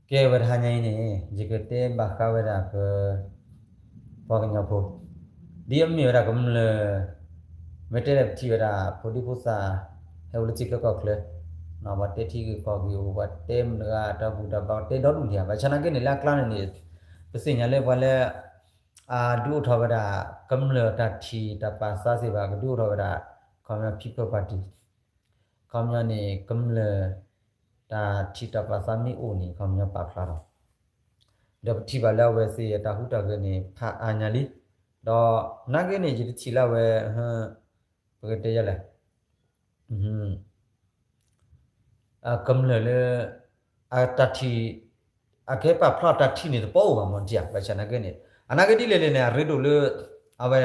ကဲဝဲတဟါညါအံၤန့ၣ် ယကတဲဘၣ်ဃးဝဲဒၣ်ပ ပှၤကညီဖိ ဒ်အမ့ၢ်ဝဲဒၣ်ကမျၢၢ် မ့ၢ်တဲလဲၣ်ပထံၣ်ဝဲဒၣ် ဖိဒံဖိသၣ် ဟဲအိၣ်လၢထံချၢကီၢ်ချၢ ပှၤတဲထံဂ့ၢ်ကီၢ်ဂ့ၢ်အိၣ် ပှၤတဲမတဂၤတၢ်ဘူၣ်တၢ်ဘါ တဲဒီဒူၣ်လံဧါ ဘၣ်ဆၣ်နာ်က့န့ၣ် လၢအကျါန့ၣ်န့ၣ် ပသ့ၣ်ညါလၢပှၤလၢ အဒုးအိၣ်ထီၣ်ဝဲဒၣ် ကမျၢၢ်တၢ်ထံၣ်တၢ်ပာ်သးစ့ၢ်ဘၣ် ကဒုးအိၣ်ထီၣ်ဝဲဒၣ် ခီပညီ People Party ခီပညီန့ၣ် ကမျၢၢ် တၢ်ထံၣ်တၢ်ပာ်သးမ့ၢ်အိၣ်န့ၣ် ခီပညီပာ်ဖျါထီၣ် ဒီးပထံၣ်ဘၣ်လၢအဝဲသ့ၣ်အတၢ်ဟူးတၢ်ဂဲၤန့ၣ် ဖးအါညါလံ. ဒီးနာ်က့န့ၣ် ယတထံၣ်လၢအဝဲ ပကတဲယလဲၣ် ကမျၢၢ်လၢ အတၢ်ထံၣ် အကဲပာ်ဖျါတၢ်ထံၣ်န့ၣ်တပီၢ်အိၣ်ဘၣ်မ့ၢ်ဧါ ဘၣ်ဆၣ်နာ်က့န့ၣ် အနာ်က့ဒ်လဲၣ်လဲၣ်န့ၣ် အရ့ဒိၣ်လၢ အဝဲ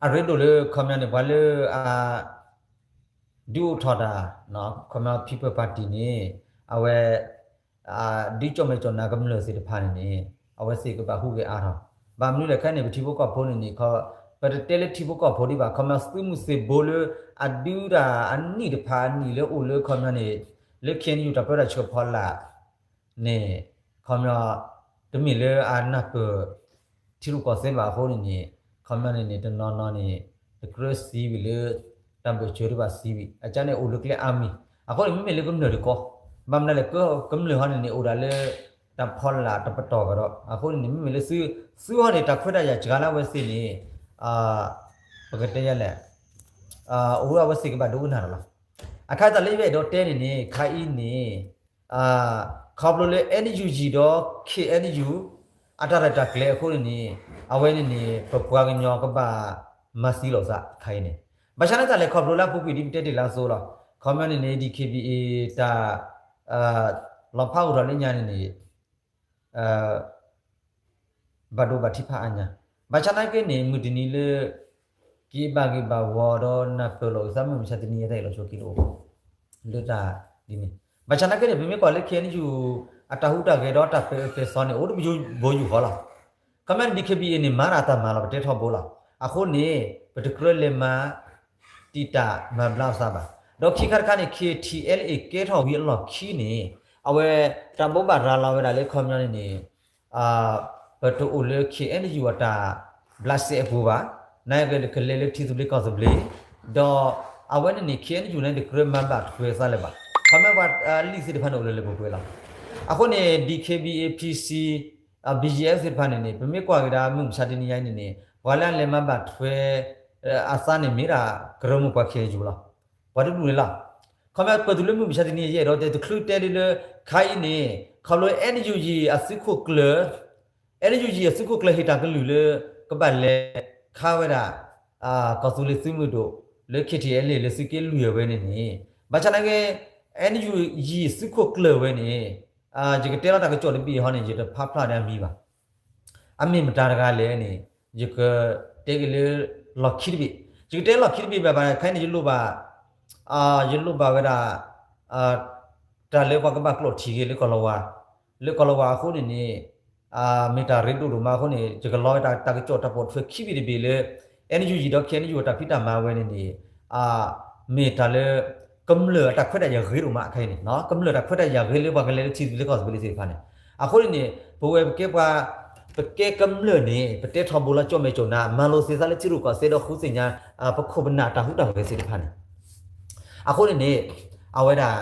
အရ့ဒိၣ်လၢခီပညီန့ၣ် ပှၤလၢအ ဒုးအိၣ်ထီၣ်တၢ် ခီပညီ People Party န့ၣ် အဝဲ ဒုးကၠီၣ်မဲာ်ကၠီၣ်နါကမျၢၢ်သ့ၣ်တဖၣ်န့ၣ်န့ၣ် အဝဲသ့ၣ်ကဘၣ်ဟူးဂဲၤအါထီၣ် ဘၣ်မနုၤလဲၣ်ခဲအံၤန့ၣ် ပထံဖိကီၢ်ဖိန့ၣ်န့ၣ် ပတတဲလၢထံဖိကီၢ်ဖိဒံးဘၣ် ခီပညီသုးမုၢ်သံၣ်ဘိလၢ အဒုးတၢ်အနံၣ်တဖၣ်အနံၣ်လၢအိၣ်လၢခီပညီန့ၣ် လၢ ခ့ၣ်အဲၣ်ယူၣ် တၢ်ပၢတၢ်ဆှၢဖီလာ် န့ၣ် ခီပညီ တမ့ၢ်လၢအနၢ်ပၢၢ် ထံရူၢ်ကီၢ်သဲးဘၣ်အဃိန့ၣ်န့ၣ် ခီပညီန့ၣ်န့ၣ် တနီၤနီၤန့ၣ် တကြၢးသံဝံၤလၢ တၢ်ဘၢၣ်စၢၤတဘၣ်သံဝံၤ အကါန့ၣ်အိၣ်လၢကျဲအါမံၤ အဃိန့ၣ် မ့မ့ၢ်လၢကမျၢၢ်တကီ ဘၣ်မနုၤလဲၣ် ကမျၢၢ်ဟီန့ၣ်န့ၣ် အိၣ်ဒၣ်လၢ တၢ်ဖီလာ်တပတီၢ်ကဒီး အဃိန့ၣ်န့ၣ် မ့မ့ၢ်လၢသု သုဟီန့ၣ် တၢ်ခွဲးတၢ်ယာ်စှၤလၢအဝဲသ့ၣ်န့ၣ် ပကတဲယလဲၣ် အိၣ်လၢအဝဲသ့ၣ်ကဘၣ်ဒိကနၣ်ဒီးလီၤ. အခါတၢ်လၢယအဲၣ်ဒိးတဲန့ၣ်န့ၣ် ခါအံၤန့ၣ် ခီဖျိလၢ NUG ဒီး ခ့ၣ်အဲၣ်ယူၣ် အတၢ်ရဲၣ်တၢ်ကျဲၤအဃိန့ၣ်န့ၣ် အဝဲန့ၣ်န့ၣ် ပပှၤကညီကဘၣ်မၤသံလိာ်သးခါအံၤန့ၣ် ဘၣ်ဆၣ်န့ၣ်တၢ်လဲၤခီဖျိလၢအပူၤကွံာ်ဒ်ပတဲတ့ၢ်လၢအသိးလီၤ. ခီပညီန့ၣ်န့ၣ် DKBA တၢ် လီၤဖးအိၣ်ထီၣ်လၢညါန့ၣ်န့ၣ် ဘၣ်ဒိဘၣ်ထံးဖးအါညါ, ဘၣ်ဆၣ်နာ်က့န့ၣ် မုၢ်တနံၤလၢ က့ၤဘၣ်ဂ့ၢ်ဘၣ်ဝီဒီးနၢ်ပၢၢ်လိာ်က့ၤသးမုၢ်မဆါတနံၤအတၢ်အ့ၣ်လိာ်ဆိးက့တအိၣ် လၢတၢ်ဒ်န့ၣ်, ဘၣ်ဆၣ်နာ်က့န့ၣ် ပမ့ၢ်ကွၢ်လၢ ခ့ၣ်အဲၣ်ယူၣ် အတၢ်ဟူးတၢ်ဂဲၤဒီးတၢ်ပဲာ်အၢပဲာ်သီန့ၣ် အိၣ်တပယူာ်ဘိယူၢ်ဃီလီၤ. ခီပညီန့ၣ် DKBA န့ၣ် မၤတၢ်အတၢ်မၤလီၤ ပတဲထီဘိလီၤ. အဃိန့ၣ် ပတကြၢးလဲၤမၤ တံာ်တာ်မၤဘျါအသးဘၣ်. ဒီးခံခါတခါန့ၣ် KTLA ကဲထီၣ်ဝံၤအလီၢ်ခံန့ၣ် အဝဲ တၢ်ဘိးဘၣ်ရၤလီၤဝဲဒၣ်လၢခီပညီန့ၣ်န့ၣ် ပတအိၣ်လၢ ခ့ၣ်အဲၣ်ယူၣ် အတၢ်ဘျးစဲအပူၤဘၣ်, နာ်က့ကလဲၤလၢထံသဘျ့ကီၢ်သဘျ့, ဒီးအဝဲန့ၣ်န့ၣ် ခ့ၣ်အဲၣ်ယူၣ်န့ၣ် တကြၢးမၤဘၣ်ထွဲသးလၢၤဘၣ်. ခီပညီပှၤလံာ်သ့ၣ်တဖၣ်န့ၣ်အိၣ်လၢလၢပှဲၤပှဲၤလီၤ. အဃိန့ၣ် DKBA PC BGF သ့ၣ်တဖၣ်န့ၣ်န့ၣ် ပမ့ၢ်ကွၢ်က့ၤဒၣ်မုၢ်မဆါတနံၤညါအံၤန့ၣ်န့ၣ် ပှၤလၢအလဲၤမၤဘၣ်ထွဲ အသးန့ၣ်မ့ၢ်ဒၣ်ကရၢမိၢ်ပှၢ် ခ့ၣ်အဲၣ်ယူၣ်လီၤ. ပှၤတဒူၣ်န့ၣ်လီၤ. ခီပညီပၢၢ်တုၤလၢမုၢ်မဆါတနံၤအံၤ ယအဲၣ်ဒိးတဲတချုးတဲဒ်လၢ ခါအံၤန့ၣ် ခီဖျိ NUG အသုးခိၣ်ကျၢၢ် NUG အသုးခိၣ်ကျၢၢ်ဟ့ၣ်တၢ်ကလုၢ်လၢ ကဘၣ်လဲၤခးဝဲဒၣ် ကီၢ်သူလ့ၤသုးမုၢ်ဒိၣ် လၢ KTLA လၢသုးက့လွံၢ်အဝဲန့ၣ်န့ၣ် ဘၣ်ဆၣ်နာ်က့ NUG သုးခိၣ်ကျၢၢ်ဝဲန့ၣ် ယကတဲလီၤတၢ်ကစီၣ်တဘ့ၣ်ဟီန့ၣ် ယတဖးဖျါဒၣ်မံၤဘၣ်. အမ့ၢ်မတၤတဂၤလဲၣ်န့ၣ် ယကတဲက့ၤလၢလီၢ်ခံတဘ့ၣ်, ယကတဲလီၢ်ခံတဘ့ၣ်ဘၣ်ဘၣ် ခဲအံၤန့ၣ် ယလိၣ်ဘၣ် ယလိၣ်ဘၣ်ဝဲဒၣ် တၢ်လၢပှၤကဘၣ်ကျိးထံက့ၤလၢကီၢ်လီၤဝါ, လၢကီၢ်လီၤဝါအဃိန့ၣ်န့ၣ် မ့ၢ်တၢ်ရ့ဒိၣ်ဒိၣ်မးအဃိန့ၣ် ယကလီဝဲဒၣ်တၢ်ကစီၣ်တၢ်ပိာ်ထွဲခံဘ့ၣ်တဘ့ၣ်လၢ NUG ဒီး ခ့ၣ်အဲၣ်ယူၣ် အတၢ်ဖံးတၢ်မၤဝဲန့ၣ်န့ၣ် မ့ၢ်တၢ်လၢ ကမျၢၢ်အတၢ်ခွဲးတၢ်ယာ်ဂ့ၤဒိၣ်မးအခါအံၤန့ၣ် ကမျၢၢ်တၢ်ခွဲးတၢ်ယာ်ဂ့ၤလၢပှၤကလဲၤလၢထံသဘျ့ကီၢ်သဘျ့သ့ၣ်တဖၣ်န့ၣ် အဃိန့ၣ်န့ၣ် ပဝဲပကဲပှၤ ပကဲကမျၢၢ်န့ၣ် ပတဲထီဘိလီၤ ကၠီၣ်မဲာ်ကၠီၣ်နါ မၤလိသ့သးလၢထံရူၢ်ကီၢ်သဲးဒီးဃုသ့ၣ်ညါ ပခိၣ်ပနၢ်တၢ်ဟူးတၢ်ဂဲၤသ့ၣ်တဖၣ်န့ၣ် အဃိန့ၣ်န့ၣ် အဝဲဒၣ်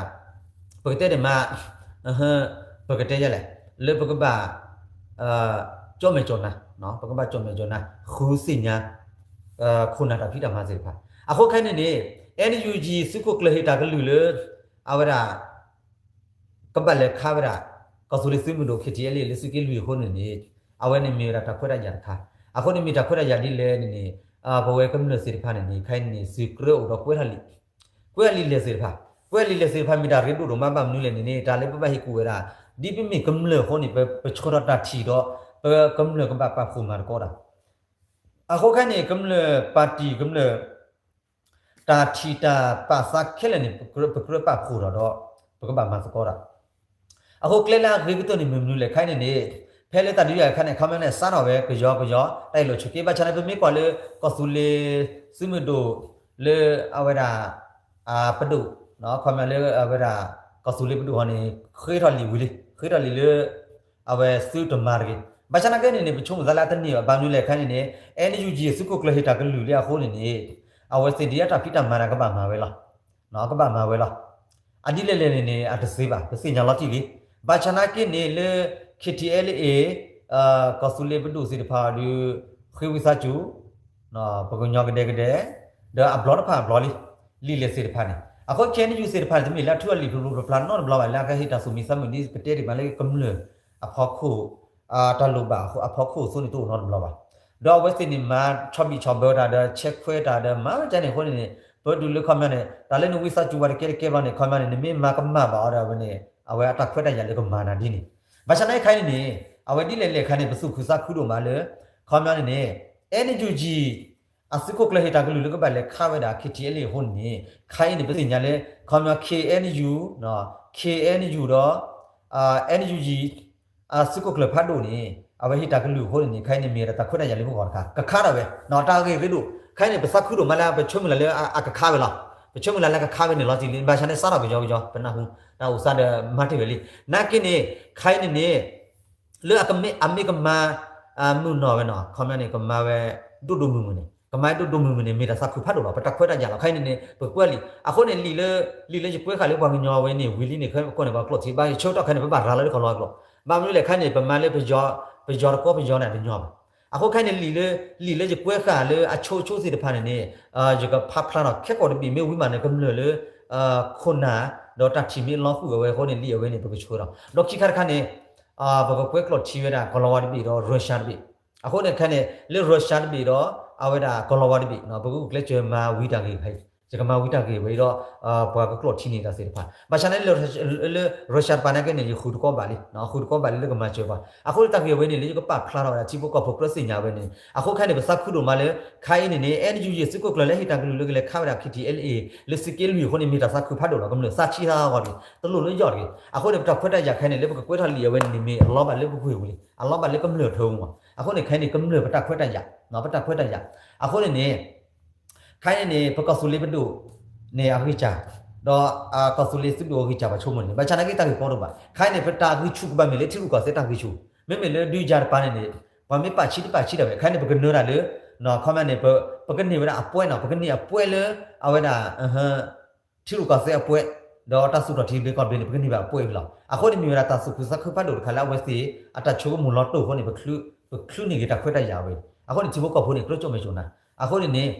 ပကတဲဒ်မး ပကတဲယဲလဲၣ် လၢပကဘၣ် ကၠီၣ်မဲာ်ကၠီၣ်နါ ပကဘၣ်ကၠီၣ်မဲာ်ကၠီၣ်နါ ဃုသ့ၣ်ညါ ခိၣ်နၢ်တၢ်ဖံးတၢ်မၤသ့ၣ်တဖၣ် အဃိခဲအံၤန့ၣ်န့ၣ် NUG သုးခိၣ်ကျၢၢ်ဟ့ၣ်တၢ်ကလုၢ်လၢ အဝဲဒၣ် ကဘၣ်လဲၤခးဝဲဒၣ် ကီၢ်သူလ့ၤသုးမုၢ်ဒိၣ် KTLA လၢသုးက့လွံၢ်အဃိန့ၣ်န့ၣ် အဝဲန့ၣ်မ့ၢ်ဝဲဒၣ်တၢ်ခွဲးတၢ်ယာ်တခါ အဃိန့ၣ်မ့ၢ်တၢ်ခွဲးတၢ်ယာ်ဒ်လဲၣ်န့ၣ်န့ၣ် ပဝဲကမျၢၢ်သ့ၣ်တဖၣ်န့ၣ်န့ၣ် ခဲအံၤန့ၣ် သုးကြၢးအိၣ်ဒီးကွဲးထီၣ်လံာ် ကွဲးလံာ်လဲၢ်သ့ၣ်တဖၣ် ကွဲးလံာ်လဲၢ်သ့ၣ်တဖၣ်မ့ၢ်တၢ်ရ့ဒိၣ်ဒိၣ်မးဘၣ်မနုၤလဲၣ်န့ၣ်န့ၣ် တၢ်လၢပဘၣ်ဟ့ၣ်ကူၣ်ဝဲဒၣ် ဒ်ပမ့ၢ်ကမျၢၢ်အဃိန့ၣ် ပဆှၢထီၣ်တၢ်ထံၣ်ဒီး ပကမျၢၢ်ကဘၣ်ပာ်ဖှိၣ်မၤသကိးတၢ် အဃိခဲအံၤန့ၣ် ကမျၢၢ်ပၣ်တံၣ်ကမျၢၢ် တၢ်ထံၣ်တၢ်ပာ်သးခဲလၢာ်န့ၣ် ပကြၢးပာ်ဖှိၣ်ထီၣ်ဒီး ပကဘၣ်မၤသကိးတၢ် အဃိကျဲလၢအဂ့ၤကတၢၢ်န့ၣ်မ့ၢ်မနုၤလဲၣ် ခဲအံၤန့ၣ်န့ၣ် ဖဲလၢတၢ်ဒုးယၤအခါန့ၣ် ခီပညီန့ၣ် စးထီၣ်ဝဲကယီကယီ တၢ်အ့ၣ်လိာ်ဆိးက့ ဘၣ်ဆၣ်န့ၣ် ပမ့ၢ်ကွၢ်လၢ ကီၢ်သူလ့ၤသုးမုၢ်ဒိၣ် လၢအဝဲဒၣ် ပဒိၣ် ခီပညီလၢအဝဲဒၣ် ကီၢ်သူလ့ၤပဒိၣ်ဟီန့ၣ် ဃ့ထီၣ်လံာ်ဝံၤလံ ဃ့ထီၣ်လံာ်လၢ အဝဲသုတမၤတဂ့ၤ. ဘၣ်ဆၣ်နာ်က့န့ၣ်န့ၣ် ပဆိကမိၣ်သးလၢအတန့ၢ်ဘၣ်. ဘၣ်မနုၤလဲၣ်ခဲအံၤန့ၣ်န့ၣ် NUG သုးခိၣ်ကျၢၢ်ဟ့ၣ်တၢ်ကလုၢ်လံအဃိန့ၣ်န့ၣ် အဝဲသ့ၣ်ဒ်အတၢ်ဖံးတၢ်မၤန့ၣ် ကဘၣ်မၤဝဲလီၤ. ကဘၣ်မၤဝဲလီၤ. အဒ်လဲၣ်လဲၣ်န့ၣ်န့ၣ် အတသ့ဘၣ်, ပသ့ၣ်ညါလီၤတံၢ်လံ. ဘၣ်ဆၣ်နာ်က့န့ၣ်လၢ KTLA ကီၢ်သူလ့ၤပဒိၣ်သ့ၣ်တဖၣ်ဒီး ဃ့ဝံသးစူၤ ပကညီကဒဲကဒဲ ဒီးအဘျီတဖၣ်အဘျီလံ လံာ်လဲၢ်သ့ၣ်တဖၣ်န့ၣ်. အဃိ KNU သ့ၣ်တဖၣ်န့ၣ် တမ့ၢ်လၢအထူအလံာ်ဖျိဖျိဖျါဖျါနီတဘျီဘၣ် လၢအကဟ့ၣ်တၢ်သူၣ်မံသးမုာ်ဒ်ပတဲဒံးမးလၢကမျၢၢ်အဖီခိၣ် တၢ်လိၣ်ဘၣ်အဖီခိၣ်အသိးန့ၣ် တအိၣ်နီတဘျီဘၣ်. ဒီးအဝဲသ့ၣ်န့ၣ် မၤဆီဘံၣ်ဆီဘၢတၢ်ဒီး ဆဲးခွဲးတၢ်ဒီး မၤဝဲဒ်န့ၣ်အဃိန့ၣ်န့ၣ် ပဒုးလၢခီပညီန့ၣ် တၢ်လၢနဝံသးစူၤဝဲတကဲတကဲဘျီန့ၣ် ခီပညီန့ၣ် နမ့ၢ်မၤကမၣ်ဘၣ်အီၤဒီး အဝဲန့ၣ် အဝဲအတၢ်ခွဲးတၢ်ယာ်လၢကမၤနၤဒ်န့ၣ်. ဘၣ်ဆၣ်နာ်က့ခဲအံၤန့ၣ်န့ၣ် အဝဲဒ်လဲၣ်လဲၣ်ခါန့ၣ် ပသူၣ်ခုသးခုဒိၣ်မးလၢ ခီပညီန့ၣ်န့ၣ် NUG အသုးခိၣ်ကျၢၢ်ဟ့ၣ်တၢ်ကလုၢ်လၢကဘၣ်လဲၤခးဝဲဒၣ် KTLA အဃိန့ၣ်န့ၣ် ခဲအံၤန့ၣ် ပသ့ၣ်ညါလၢ ခီပညီ KNU, KNU ဒီး NUG အသုးခိၣ်ကျၢၢ်ဖးဒိၣ်န့ၣ် အဝဲဟ့ၣ်တၢ်ကလုၢ်အဃိန့ၣ်န့ၣ် ခဲအံၤန့ၣ် မ့ၢ်ဝဲဒၣ်တၢ်ခွဲးတၢ်ယာ်လၢပဂီၢ်တခါ ကခးဒၣ်ဝဲ တၢ်ဂ့ၢ်ဂ့ၤဒိၣ်. ခဲအံၤန့ၣ် ပသးခုဒိၣ်မးလၢ ပဆိကမိၣ်လၢ်လၢအကခးဝဲလီၤ. ပဆိကမိၣ်လၢ်လၢကခးဝဲန့ၣ်လီၤတံၢ်လံ. ဘၣ်ဆၣ်န့ၣ် စးထီၣ်ကယီကယီ ပနၢ်ဟူ တၢ်အိၣ်သးဒီးမၤတ့ၢ်ဝဲလံ. နာ်က့န့ၣ် ခဲအံၤန့ၣ်န့ၣ် လၢအမ့ၢ်ကမၤ မုၢ်နီၢ်ဝဲနီၤ ခီပညီန့ၣ် ကမၤဝဲ ဒိၣ်ဒိၣ်မုၢ်မုၢ်န့ၣ် ကမၤဒိၣ်ဒိၣ်မုၢ်မုၢ်န့ၣ် မ့ၢ်တၢ်သးခုဖးဒိၣ်လီၤ. ပတၢ်ခွဲးတၢ်ယာ်လီၤ. ခဲအံၤန့ၣ်န့ၣ် ပကွဲးလံာ် အဃိန့ၣ် လံာ်လၢ လံာ်လၢယကွဲးဃာ်လၢပှၤကညီဝဲန့ၣ် ဝံၤလံန့ၣ် ခဲအံၤန့ၣ် ပကကျိးထံဘၣ် ယဆၢကတီၢ်ခဲအံၤန့ၣ် ပဘၣ်ရၤလီၤလၢကီၢ်လီၤအကျိာ်. ဘၣ်မနုၤလဲၣ်ခဲအံၤန့ၣ် ပမၤလၢပယီၤ ပယီၤတကီၢ်ပယီၤန့ၣ် တညီဘၣ်. အဃိခဲအံၤန့ၣ် လံာ်လၢ လံာ်လၢယကွဲးဃာ်လၢအဆိအဆိသ့ၣ်တဖၣ်န့ၣ်န့ၣ် ယကဖးဖျါထီၣ်ခဲကိာ်တဘ့ၣ် မ့ၢ်ဝံၤမးန့ၣ် ကမျၢၢ်လၢ ခိၣ်နၢ် ဒီးတၢ်ထံၣ်မ့ၢ်လီၤဃုာ်အဝဲအဃိန့ၣ် လံာ်အဝဲန့ၣ် ပကဆှၢလီၤ. ဒီးခံခါတခါန့ၣ် ပကကွဲးကျိးထံဝဲဒၣ် ကီၢ်လီၤဝါတဘ့ၣ်ဒီး Russia တဘ့ၣ်. အဃိန့ၣ်ခဲအံၤန့ၣ် လၢ Russia တဘ့ၣ်ဒီး အဝဲဒၣ်ကီၢ်လီၤဝါတဘ့ၣ် ပကဂုာ်ကျဲးစၢးမၤဝံၤတၢ်ဂ့ၢ်ဖဲအံၤ ယကမၤဝံၤတၢ်ဂ့ၢ်ဝဲအံၤဒီး ပှၤကကျိးထံန့ၣ်တၢ်သ့ၣ်တဖၣ် ဘၣ်ဆၣ်န့ၣ်လၢ လၢ Russia တပၤနာ်က့န့ၣ် ယဃုတကီဘၣ်လံ ဃုတကီဘၣ်လံလၢကမၤစၢၤပှၤ အဃိလၢတၢ်ဂ့ၢ်အဝဲန့ၣ် လၢယကပာ်ဖျါထီၣ်ဝဲဒၣ် ထံဖိကီၢ်ဖိကြၢးသ့ၣ်ညါဝဲန့ၣ် အဃိခဲအံၤန့ၣ် ပသးခုဒိၣ်မးလၢ ခဲအံၤန့ၣ်န့ၣ် NUG သုးခိၣ်ကျၢၢ်လၢဟ့ၣ်တၢ်ကလုၢ်လၢကလဲၤခးဝဲဒၣ် KTLA လၢသုးက့လွံၢ်အဃိန့ၣ် မ့ၢ်တၢ်သးခုဖးဒိၣ်လီၤ. ကမျၢၢ်သးဆံးသးဂီၤတဂ့ၤ တလိၣ်လၢယီၢ်တဂ့ၤ. အဃိန့ၣ် ပတၢ်ခွဲးတၢ်ယာ်ခဲအံၤန့ၣ် လၢပကကွဲးထီၣ်လံာ်အဝဲန့ၣ်န့ၣ် မ့ၢ်အလီၤဘၣ်လၢပပှ့ၤပူၤလံ အလီၤဘၣ်လၢကမျၢၢ်ထၢပူၤမး အဃိန့ၣ် ခဲအံၤန့ၣ် ကမျၢၢ်ပတၢ်ခွဲးတၢ်ယာ် ပတၢ်ခွဲးတၢ်ယာ် အဃိန့ၣ်န့ၣ် ခဲအံၤန့ၣ်န့ၣ် ပကီၢ်သူလ့ၤပဒိၣ်န့ၣ်အဂံၢ်စၢ် ဒီးကီၢ်သူလ့ၤသုးဒိၣ်အဂံၢ်စၢ် ပှၤဆိကမိၣ်န့ၣ် ဘၣ်ဆၣ်နာ်က့တၢ်ဂ့ၢ်ကီဒိၣ်ဘၣ်. ခဲအံၤန့ၣ် ပတၢ်ဂံၢ်ဆူၣ်ကဘၣ်မ့ၢ်လၢထံရူၢ်ကီၢ်သဲးတၢ်ဂံၢ်ဆူၣ် မ့မ့ၢ်လၢဒုးယၤတပၤန့ၣ်န့ၣ် ပှၤမ့ၢ်ပာ်ဆံးတပာ်ဆံးဒၣ်ဝဲ ခဲအံၤန့ၣ် ပကနၢၤတၢ်လၢ ခီပညီန့ၣ် ပကန့ၢ်ဝဲဒၣ်အပွဲနီၤ ပကန့ၢ်အပွဲလၢ အဝဲဒၣ် ထံရူၢ်ကီၢ်သဲးအပွဲ ဒီးတၢ်သူၣ်ထီၣ်ထံဘျ့ကီၢ်ဘျ့န့ၣ် ပကန့ၢ်ဘၣ်အပွဲလီၤ. အဃိန့ၣ်မ့ၢ်ဝဲဒၣ်တၢ်သူၣ်ခုသးခုဖးဒိၣ်တခါလၢအဝဲသ့ၣ် အတၢ်ဆိကမိၣ်လီၤတိၢ်အဃိန့ၣ် ပချုးန့ၢ်က့ၤတၢ်ခွဲးတၢ်ယာ်ဝဲအံၤ အဃိန့ၣ် ထံဖိကီၢ်ဖိန့ၣ် ကြၢးကၠိၣ်မဲာ်ကၠိၣ်နါ အဃိန့ၣ်န့ၣ်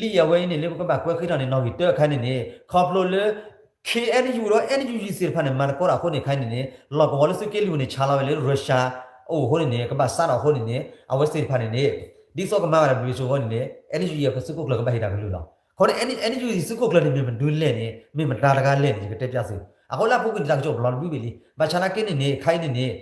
လံာ်အဝဲအံၤန့ၣ် လၢပကဘၣ်ကွဲးဃ့ထီၣ်န့ၣ် နီၣ်ဂံၢ်တၢအခါန့ၣ်န့ၣ် ခီဖျိလၢ KNU ဒီး NUG သ့ၣ်တဖၣ်န့ၣ် မၤသကိးတၢ်အဃိန့ၣ် ခဲအံၤန့ၣ်န့ၣ် လီၢ်ကဝီၤလၢသုးက့လွံၢ်န့ၣ် ဆါလီၤဝဲလၢ Russia အအိၣ်အဃိန့ၣ်န့ၣ် ကဘၣ်စးထီၣ်အဃိန့ၣ်န့ၣ် အဝဲသ့ၣ်တဖၣ်န့ၣ်န့ၣ် ဒ်သိးကမၤဘၣ်တၢ်ဘျုးစိၤအဃိန့ၣ်န့ၣ် NUG အသုးခိၣ်ကျၢၢ်ကဘၣ်ဟ့ၣ်တၢ်ကလုၢ်လီၤ. အဃိန့ၣ် NUG သုးခိၣ်ကျၢၢ်န့ၣ် မ့ၢ်မနုၤလဲၣ်န့ၣ် မ့ၢ်မတၤတဂၤလဲၣ်န့ၣ် ယကတဲပျးသု အဃိလၢအပူၤကွံာ်န့ၣ် တၢ်ကစီၣ်ပလီၢ်တဘျုးဘ့ၣ်လံ. ဘၣ်ဆၣ်နာ်က့န့ၣ်န့ၣ် ခဲအံၤန့ၣ်န့ၣ်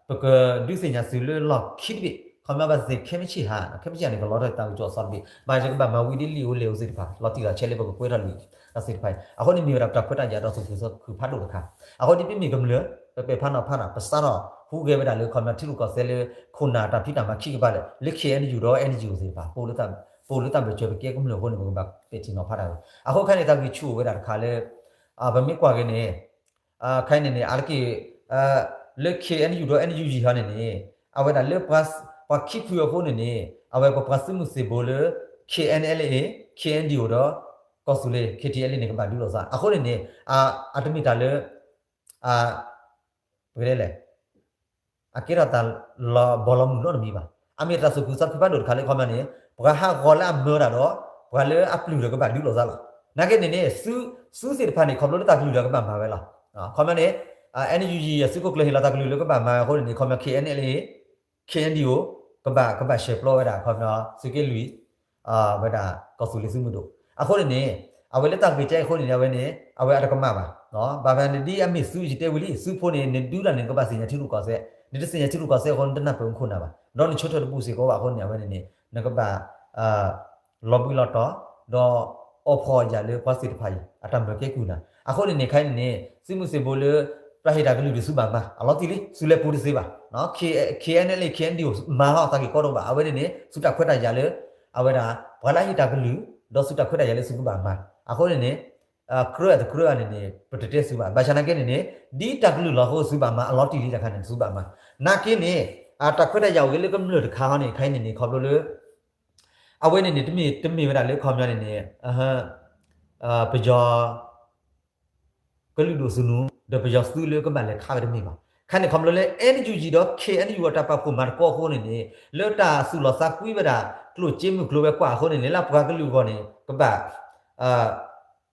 ပကဒုးသ့ၣ်ညါသုလၢလီၢ်ခံတဘ့ၣ် ခီပညီဘၣ်သ့ၣ်သ့ၣ် ခဲမုၢ်ဆ့ၣ်ဟါ ခဲမုၢ်ဆ့ၣ်ဟါန့ၣ် ကလီၤထီၣ်တၢ်ကစီၣ်အသီတဘ့ၣ် ဘၣ်ယကဘၣ်မၤဝံၤဒ်လံာ်အိၣ်လဲၢ်အိၣ်သ့ၣ်တဖၣ် လီၤတံၢ်လီၤဆဲးလၢပကကွဲးထီၣ်လံာ်တၢ်သ့ၣ်တဖၣ်အံၤ အဃိန့ၣ်မ့ၢ်ဝဲဒၣ်ပတၢ်ခွဲးတၢ်ယာ်ဒီးသူၣ်ခုသးခုဖးဒိၣ်တခါ အဃိန့ၣ်ပမ့ၢ်ကမျၢၢ် ပပဲာ်ဖးနီၤဖးတၢ် ပစးထီၣ်ဟူးဂဲၤဝဲဒၣ်လၢခီပညီထံရူၢ်ကီၢ်သဲးလၢ ခိၣ်နၢ်တၢ်ဖံးတၢ်မၤခံကပၤလၢာ် လၢ KNU ဒီး NGO သ့ၣ်တဖၣ် ပအိၣ်လၢတၢ်ဘၢၣ်စၢၤပကဲကမျၢၢ်အဃိန့ၣ် ပကဘၣ်ပဲာ်ထံနီၤဖးတၢ်ဝဲ အဃိခဲအံၤန့ၣ် တၢ်ဂံၢ်ဆူၣ်အိၣ်ဝဲဒၣ်တခါလၢ ပမ့ၢ်ကွၢ်က့ၤန့ၣ် ခဲအံၤန့ၣ်န့ၣ် အါတက့ၢ် လၢ KNU ဒီး NUG ဟီန့ၣ်န့ၣ် အဝဲဒၣ်လၢ ပှၤခံဖုအဃိန့ၣ်န့ၣ် အဝဲပပှၤသုးမုၢ်သ့ၣ်ဘိလၢ KNLA KNDO ဒီး ကီၢ်သူလ့ၤ KTLA န့ၣ် ကဘၣ်ဒုးလိာ်သး အဃိန့ၣ်န့ၣ် အတမ့ၢ်တၢ်လၢ ပကတဲလဲၣ် အကဲထီၣ်တၢ်လီၤဘီလီၤမုၢ်နီတမံၤဘၣ်. အမ့ၢ်တၢ်သူၣ်ခုသးခုဖးဒိၣ်တခါလၢခီပညီန့ၣ် ပှၤဟးဂီၤလၢအမၢတၢ်ဒီး ပှၤလၢအပျုၢ်ဒီးကဘၣ်ဒုးလိာ်သးလီၤ. နာ်က့န့ၣ်န့ၣ် သုသ့ၣ်တဖၣ်န့ၣ် ခီဖျိလၢတၢ်ကလုၢ်ဒီးကဘၣ်မၤဝဲလီၤ. ခီပညီန့ၣ် NUG အသုးခိၣ်ကျၢၢ်ဟ့ၣ်လီၤတၢ်ကလုၢ်လၢကဘၣ်မၤဝဲအဃိန့ၣ်န့ၣ် ခီပညီ KNLA KNDO ကဘၣ် ကဘၣ်ရှဲၣ်ပျီဝဲဒၣ် ခီပညီ သုးက့လွံၢ် ဝဲဒၣ် ကီၢ်သူလ့ၤသုးမုၢ်ဒိၣ် အဃိန့ၣ်န့ၣ် အဝဲလၢတၢ်ဂ့ၢ်ကဲအံၤအဃိန့ၣ်န့ၣ် အဝဲန့ၣ် အဝဲအတကမၣ်ဘၣ်. ဘၣ်ဖဲန့ၣ်ဒ်အမ့ၢ်သုယတဲဝံၤလံ သုဖိန့ၣ် နဒုးတၢ်န့ၣ် နကဘၣ်သ့ၣ်ညါထံရူၢ်ကီၢ်သဲး, နတသ့ၣ်ညါထံရူၢ်ကီၢ်သဲးအဃိ နတနၢ်ပၢၢ်မူခိၣ်နၢ်ဘၣ်. ဒီးနဆၢထၢၣ်တဘူၣ်စ့ၢ်ကီးဘၣ်အဃိန့ၣ် အဝဲန့ၣ်န့ၣ် နကဘၣ် လီၤဘှံးလီၤတီၤ ဒီးအီၣ်ဖှီၣ်အယာ်လၢပှၤသ့ၣ်တဖၣ်အံၤ အတၢ်မၢကဲကုၢ်နၤ. အဃိန့ၣ်န့ၣ် ခဲအံၤန့ၣ်န့ၣ် သုးမုၢ်သ့ၣ်ဘိလၢ ပှၤဟ့ၣ်တၢ်ကလုၢ်ဒုးသုဘၣ်မၤ အလီၤတံၢ်လံ သုလဲၤပူၤတသ့ဘၣ်. KNLA KNDO မၤဟီၣ်သးဂ့ၢ်ကီတအိၣ်ဘၣ်. အဝဲန့ၣ်န့ၣ် သုတၢ်ခွဲးတၢ်ယာ်လၢ အဝဲဒၣ် ပှၤလၢအဟ့ၣ်တၢ်ကလုၢ် ဒီးသုတၢ်ခွဲးတၢ်ယာ်လၢသုကဘၣ်မၤ. အဃိန့ၣ်န့ၣ် ကြၢးတကြၢးန့ၣ်န့ၣ် ပတတဲသုဘၣ်. ဘၣ်ဆၣ်နာ်က့န့ၣ်န့ၣ် ဒ်တၢ်ကလုၢ်လီၤအဃိသုဘၣ်မၤအလီၤတံၢ်လံတခါန့ၣ် သုဘၣ်မၤ. နာ်က့န့ၣ် တၢ်ခွဲးတၢ်ယာ်အိၣ်ဂ့ၤလၢကမျၢၢ်တခါဟီန့ၣ် ခဲအံၤန့ၣ်န့ၣ် ခီဖျိလၢ အဝဲန့ၣ်န့ၣ် တမ့ၢ်တမ့ၢ်ဝဲဒၣ်လၢခီပညီန့ၣ်န့ၣ် ပယီၤ ကလုာ်ဒိၣ်သုးနူ ဒီးပယီၤသုးလၢကဘၣ်လဲၤခးဝဲတမ့ၢ်ဘၣ်. ခဲအံၤန့ၣ် ခီဖျိလၢ NUG ဒီး KNU အတၢ်ပာ်ဖှိၣ်မၤသကိးအဃိန့ၣ်န့ၣ် လၢတၢ်သူၣ်လီၤသးကွံဝဲဒၣ် ကျိၣ်စ့မုၢ်ကျိၤဝဲၤကွာ်အဃိန့ၣ်န့ၣ် လၢပှၤကလုာ်အဂီၢ်န့ၣ် ကဘၣ်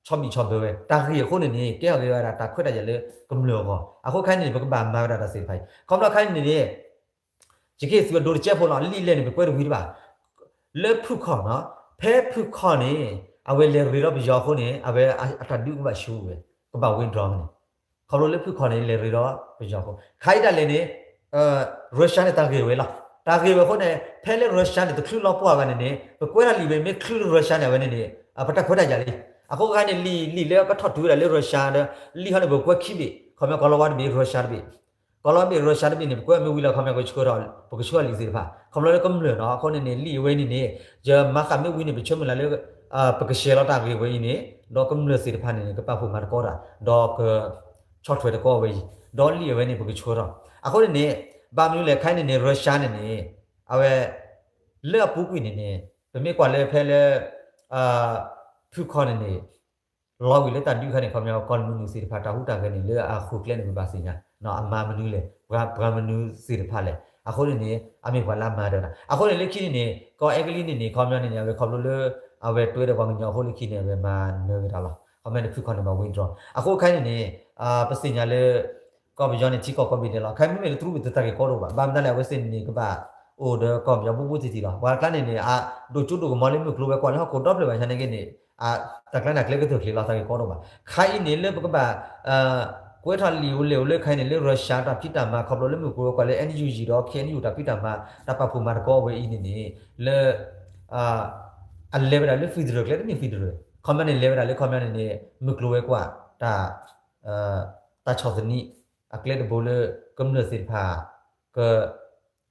ဆီဘံၣ်ဆီဘၢဝဲ တၢ်ဂ့ၢ်အဃိန့ၣ်န့ၣ် ကဲထီၣ်က့ၤဝဲဒၣ်တၢ်ခွဲးတၢ်ယာ်လၢကမျၢၢ်အဂီၢ်. အဃိခဲအံၤန့ၣ် ပကဘၣ်မၤဝဲဒၣ်တၢ်သ့ၣ်တဖၣ်အံၤ ခီဖျိခဲအံၤန့ၣ်န့ၣ် ယကဟ့ၣ်သုအဒိတကဲဖိလီၤ. လံာ်လဲၢ်န့ၣ် ပကွဲးတဝံၤတဘၣ်. လၢဖုၣ်ခီၣ်နီၤ, ဖဲဖုၣ်ခီၣ်န့ၣ် အဝဲလဲၤရ့ဒီးပယီၤအဃိန့ၣ် အဝဲအတၢ်ဒုးကဘၣ်ဆူၣ်ဝဲ, ကဘၣ် withdraw န့ၣ်. ခီဖျိလၢဖုၣ်ခီၣ်န့ၣ် လဲၤရ့ဒီးပယီၤအဃိ ခါအံၤဒၣ်လဲာ်န့ၣ် Russia န့ၣ် တၢ်ဂ့ၢ်ဝဲလီၤ. တၢ်ဂ့ၢ်ဝဲအဃိန့ၣ် ဖဲလၢ Russia န့ၣ် တချုးလီၤပှီၢ်ဘၣ်န့ၣ်န့ၣ် ပကွဲးထီၣ်လံာ်ဝဲ မ့ၢ်ချုးလၢ Russia န့ၣ် အဝဲန့ၣ်န့ၣ် ပတၢ်ခွဲးတၢ်ယာ်လံ. အဃိခဲအံၤန့ၣ် လံာ်လံာ်လၢပထီၣ်တုၤဝဲဒၣ်လၢ Russia ဒီး လံာ်ဟီန့ၣ် ပကွဲးခံဘ့ၣ်, ခီပညီ ကီၤလၤဝါတဘ့ၣ် Russia တဘ့ၣ် ကီၤလၤဝါတဘ့ၣ် Russia တဘ့ၣ်န့ၣ် ပကွဲးမ့ၢ်ဝံၤလီၤ ခီပညီ ပကဆှၢထီၣ် ပကဆှၢထီၣ်လံာ်သ့ၣ်တဖၣ် ခီဖျိလၢကမျၢၢ်နီၤ. အဃိန့ၣ်န့ၣ် လံာ်အဝဲန့ၣ်န့ၣ် ယမၤဃာ်မ့ၢ်ဝံၤန့ၣ် ပဆၢမုၢ်လၢ်လၢ ပကshareလီၤတၢ်ဂ့ၢ်ဝဲအံၤန့ၣ် ဒီးကမျၢၢ်သ့ၣ်တဖၣ်န့ၣ်န့ၣ် ကပာ်ဖှိၣ်မၤသကိးတၢ် ဒီးကဆီၣ်ထွဲသကိးဝဲအံၤ ဒီးလံာ်အဝဲန့ၣ် ပကဆှၢထီၣ်. အဃိန့ၣ်န့ၣ် ဘၣ်မနုၤလဲၣ် ခဲအံၤန့ၣ်န့ၣ် Russia န့ၣ်န့ၣ် အဝဲ လၢအပူၤကွံာ်န့ၣ်န့ၣ် ပမ့ၢ်ကွၢ်လၢဖဲလၢ ဖုၣ်ခီၣ်န့ၣ်န့ၣ် လီၤဝံၤလၢတၢ်ဒုးခါန့ၣ် ခီပညီ ကီၢ်မုၢ်နုာ်သ့ၣ်တဖၣ် တၢ်ဟူးတၢ်ဂဲၤန့ၣ် လၢအဃုာ်ကျဲန့ၣ် ပဘၣ်သ့ၣ်ညါ အမၤမနုၤလဲၣ် ပှၤမနုၤသ့ၣ်တဖၣ်လဲၣ်. အဃိန့ၣ်န့ၣ် အမ့ၢ်ပှၤလၢအမၤတၢ် အဃိန့ၣ်လၢခံန့ၣ်န့ၣ် ကီၢ်အဲကလံးန့ၣ်န့ၣ် ခီပညီန့ၣ်န့ၣ် အဝဲခီဖျိလၢ အဝဲတွဲဒီးပှၤကညီအဃိလၢခံန့ၣ် အဝဲမၤနၢၤက့ၤတၢ်လီၤ. ခီပညီန့ၣ် ဖုၣ်ခီၣ်န့ၣ် ဘၣ် withdraw အဃိခဲအံၤန့ၣ်န့ၣ် ပသ့ၣ်ညါလၢ ကီၢ်ပယီၤန့ၣ် ထံကီၢ်ကိးဘ့ၣ်ဒဲးလီၤ. ခဲအံၤမ့မ့ၢ်လၢတရူးဘ့ၣ်တၢ်ဂ့ၢ်ကီတအိၣ်ဘၣ်. ဘၣ်မနုၤလဲၣ် အဝဲသ့ၣ်န့ၣ်န့ၣ် ကဘၣ်အိၣ်ဒီးကီၢ်ပယီၤဘူးဘူးတံၢ်တံၢ်လီၤ. ပှၤကျါန့ၣ်န့ၣ် အဒိၣ်ကၠိဒိၣ်ကမီၤလၢမုၢ်ကျိၤဝဲၤကွာ်လၢဟီၣ်ခိၣ်ဒီဖျၢၣ်ဘၣ်ဆၣ်န့ၣ်က့န့ၣ် တၢ်ကျါန့ၣ် ကျဲကတၢၢ်ချ့လီၤ တၢ်ဂ့ၢ်ကီတအိၣ်ဘၣ်. ခဲအံၤန့ၣ်လၢပကဘၣ် ကွဲးထီၣ်လံာ်အိၣ်လဲၢ်အိၣ်လၢခဲအံၤန့ၣ် လၢ Russia တၢ်ဖံးတၢ်မၤခီဖျိလၢမုၢ်ကျိၤဝဲၤကွာ်လၢ NUG ဒီး KNU တၢ်ဖံးတၢ်မၤ တၢ်ပာ်ဖှိၣ်မၤသကိးဝဲအံၤန့ၣ်န့ၣ် လၢ အလဲၤဝဲဒၣ်လၢ federal ကျဲတမ့ၢ် federal ခီပညီန့ၣ် လဲၤဝဲဒၣ်လၢခီပညီန့ၣ်န့ၣ် မုၢ်ကျိၤဝဲၤကွာ် တၢ် တၢ်ဆီၣ်သနံး အကျဲတဘိလၢ ကမျၢၢ်သ့ၣ်တဖၣ် က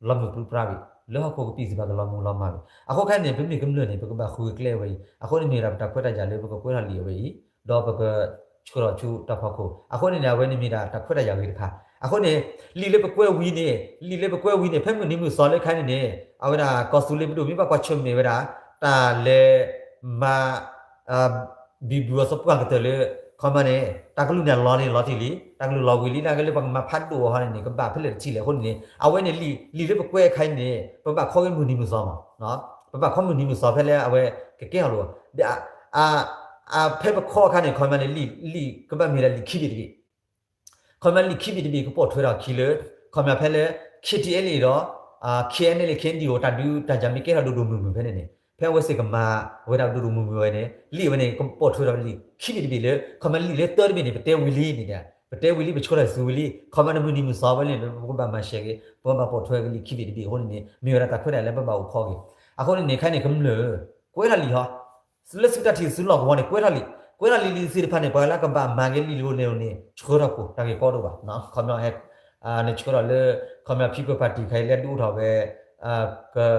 လီၤမုၢ်ပြံပြါဘၣ် လၢဟီၣ်ခိၣ်ကပံာ်စ့ၢ်ကီး ကလီၤမုၢ်လီၤမၢ်ဘၣ်. အဃိခဲအံၤန့ၣ် ပမ့ၢ်ကမျၢၢ်န့ၣ် ပကဘၣ်ဃုကျဲဝဲအံၤ အဃိန့ၣ်မ့ၢ်ဝဲဒၣ်ပတၢ်ခွဲးတၢ်ယာ်လၢပကကွဲးထီၣ်လံာ်အဝဲအံၤ ဒီးပကဆှၢထီၣ်ဆူတၢ်ဖီခိၣ် အဃိန့ၣ်န့ၣ် အဝဲန့ၣ်မ့ၢ်ဒၣ်တၢ်ခွဲးတၢ်ယာ်ဂ့ၤတခါ. အဃိန့ၣ် လံာ်လၢပကွဲးဝံၤန့ၣ် လံာ်လၢပကွဲးဝံၤန့ၣ် ဖဲမုၢ်နံၤမုၢ်သီလၢခဲအံၤန့ၣ်န့ၣ် အဝဲဒၣ်ကီၢ်သူလ့ၤပဒိၣ် မ့ၢ်ဘၣ်ကွၢ်ဆၢၣ်မဲာ်ဝဲဒၣ် တၢ်လဲၤမၤ ဘံဘူအသပှၢ်ကတၢၢ်လၢ ခီပညီန့ၣ် တၢ်ကလုၢ်န့ၣ်လီၤန့ၣ်လီၤတံၢ်လံ တၢ်ကလုၢ်လီၤဝံၤလံ နာ်က့လၢပှၤကမၤဖးဒိၣ်အီၤဟီန့ၣ်န့ၣ် ကဘၣ်ဖဲလဲၣ်တထံၣ်လဲၣ်. အဃိန့ၣ်န့ၣ် အဝဲန့ၣ်လံာ်လၢပကွဲးအခါအံၤန့ၣ် ပဘၣ်ခီဂ့ၤမုၢ်နံၤမုၢ်သီမး ပဘၣ်ခီမုၢ်နံၤမုၢ်သီဖဲလၢအဝဲကကဲထီၣ်လိာ် ဖဲပခီအခါန့ၣ် ခီပညီန့ၣ် လံာ် လံာ်ကဘၣ်မ့ၢ်ဒၣ်လံာ်ခံဘ့ၣ်တဘ့ၣ် ခီပညီလံာ်ခံဘ့ၣ်တဘ့ၣ်ကပိာ်ထွဲထီၣ်အခံလၢ ခီပညီဖဲလၢ KTLA ဒီး KNLA KNDO တၢ်ဒုးတၢ်ယၤမ့ၢ်ကဲထီၣ်ဒိၣ်ဒိၣ်မုၢ်မုၢ်ဖဲန့ၣ်န့ၣ် ဖဲအဝဲသ့ၣ်ကမၤဝဲဒၣ်ဒိၣ်ဒိၣ်မုၢ်မုၢ်ဝဲန့ၣ် လံာ်ဝဲန့ၣ် ကပိာ်ထွဲထီၣ်လံာ်ခံဘ့ၣ်တဘ့ၣ်လၢ ခီပညီလံာ်လၢတၢတဘ့ၣ်န့ၣ် ပတဲဝံၤလံန့ၣ် ပတဲဝံၤလံ ပဆှၢထီၣ်စုဝံၤလံ ခီပညီန့ၣ်မုၢ်နံၤမုၢ်သီဝဲလံ ပကဘၣ်မၤရှဲက့ၤ ပကဘၣ်ပိာ်ထွဲက့ၤလံာ်ခံဘ့ၣ်တဘ့ၣ်အဃိန့ၣ်န့ၣ် မ့ၢ်ဝဲဒၣ်တၢ်ခွဲးတၢ်ယာ်လၢပဘၣ်အိၣ်ခိးက့ၤ အဃိန့ၣ်န့ၣ် ခဲအံၤန့ၣ် ကမျၢၢ် ကွဲးထီၣ်လံာ်ဟီ လၢသုတၢ်ထံၣ်သုလီၢ်ကဝီၤန့ၣ် ကွဲးထီၣ်လံာ် ကွဲးထီၣ်လံာ်လံာ်သ့ၣ်တဖၣ်န့ၣ် ပှၤလၢကဘၣ်မၤက့ၤလံာ်လီၤန့ၣ်န့ၣ် ဆှၢထီၣ်ကိၣ် တၢ်ဂ့ၢ်ကီတအိၣ်ဘၣ် ခီပညီ နဆှၢထီၣ်လၢ ခီပညီ People Party ခဲအံၤလၢဒုးအိၣ်ထီၣ်ဝဲ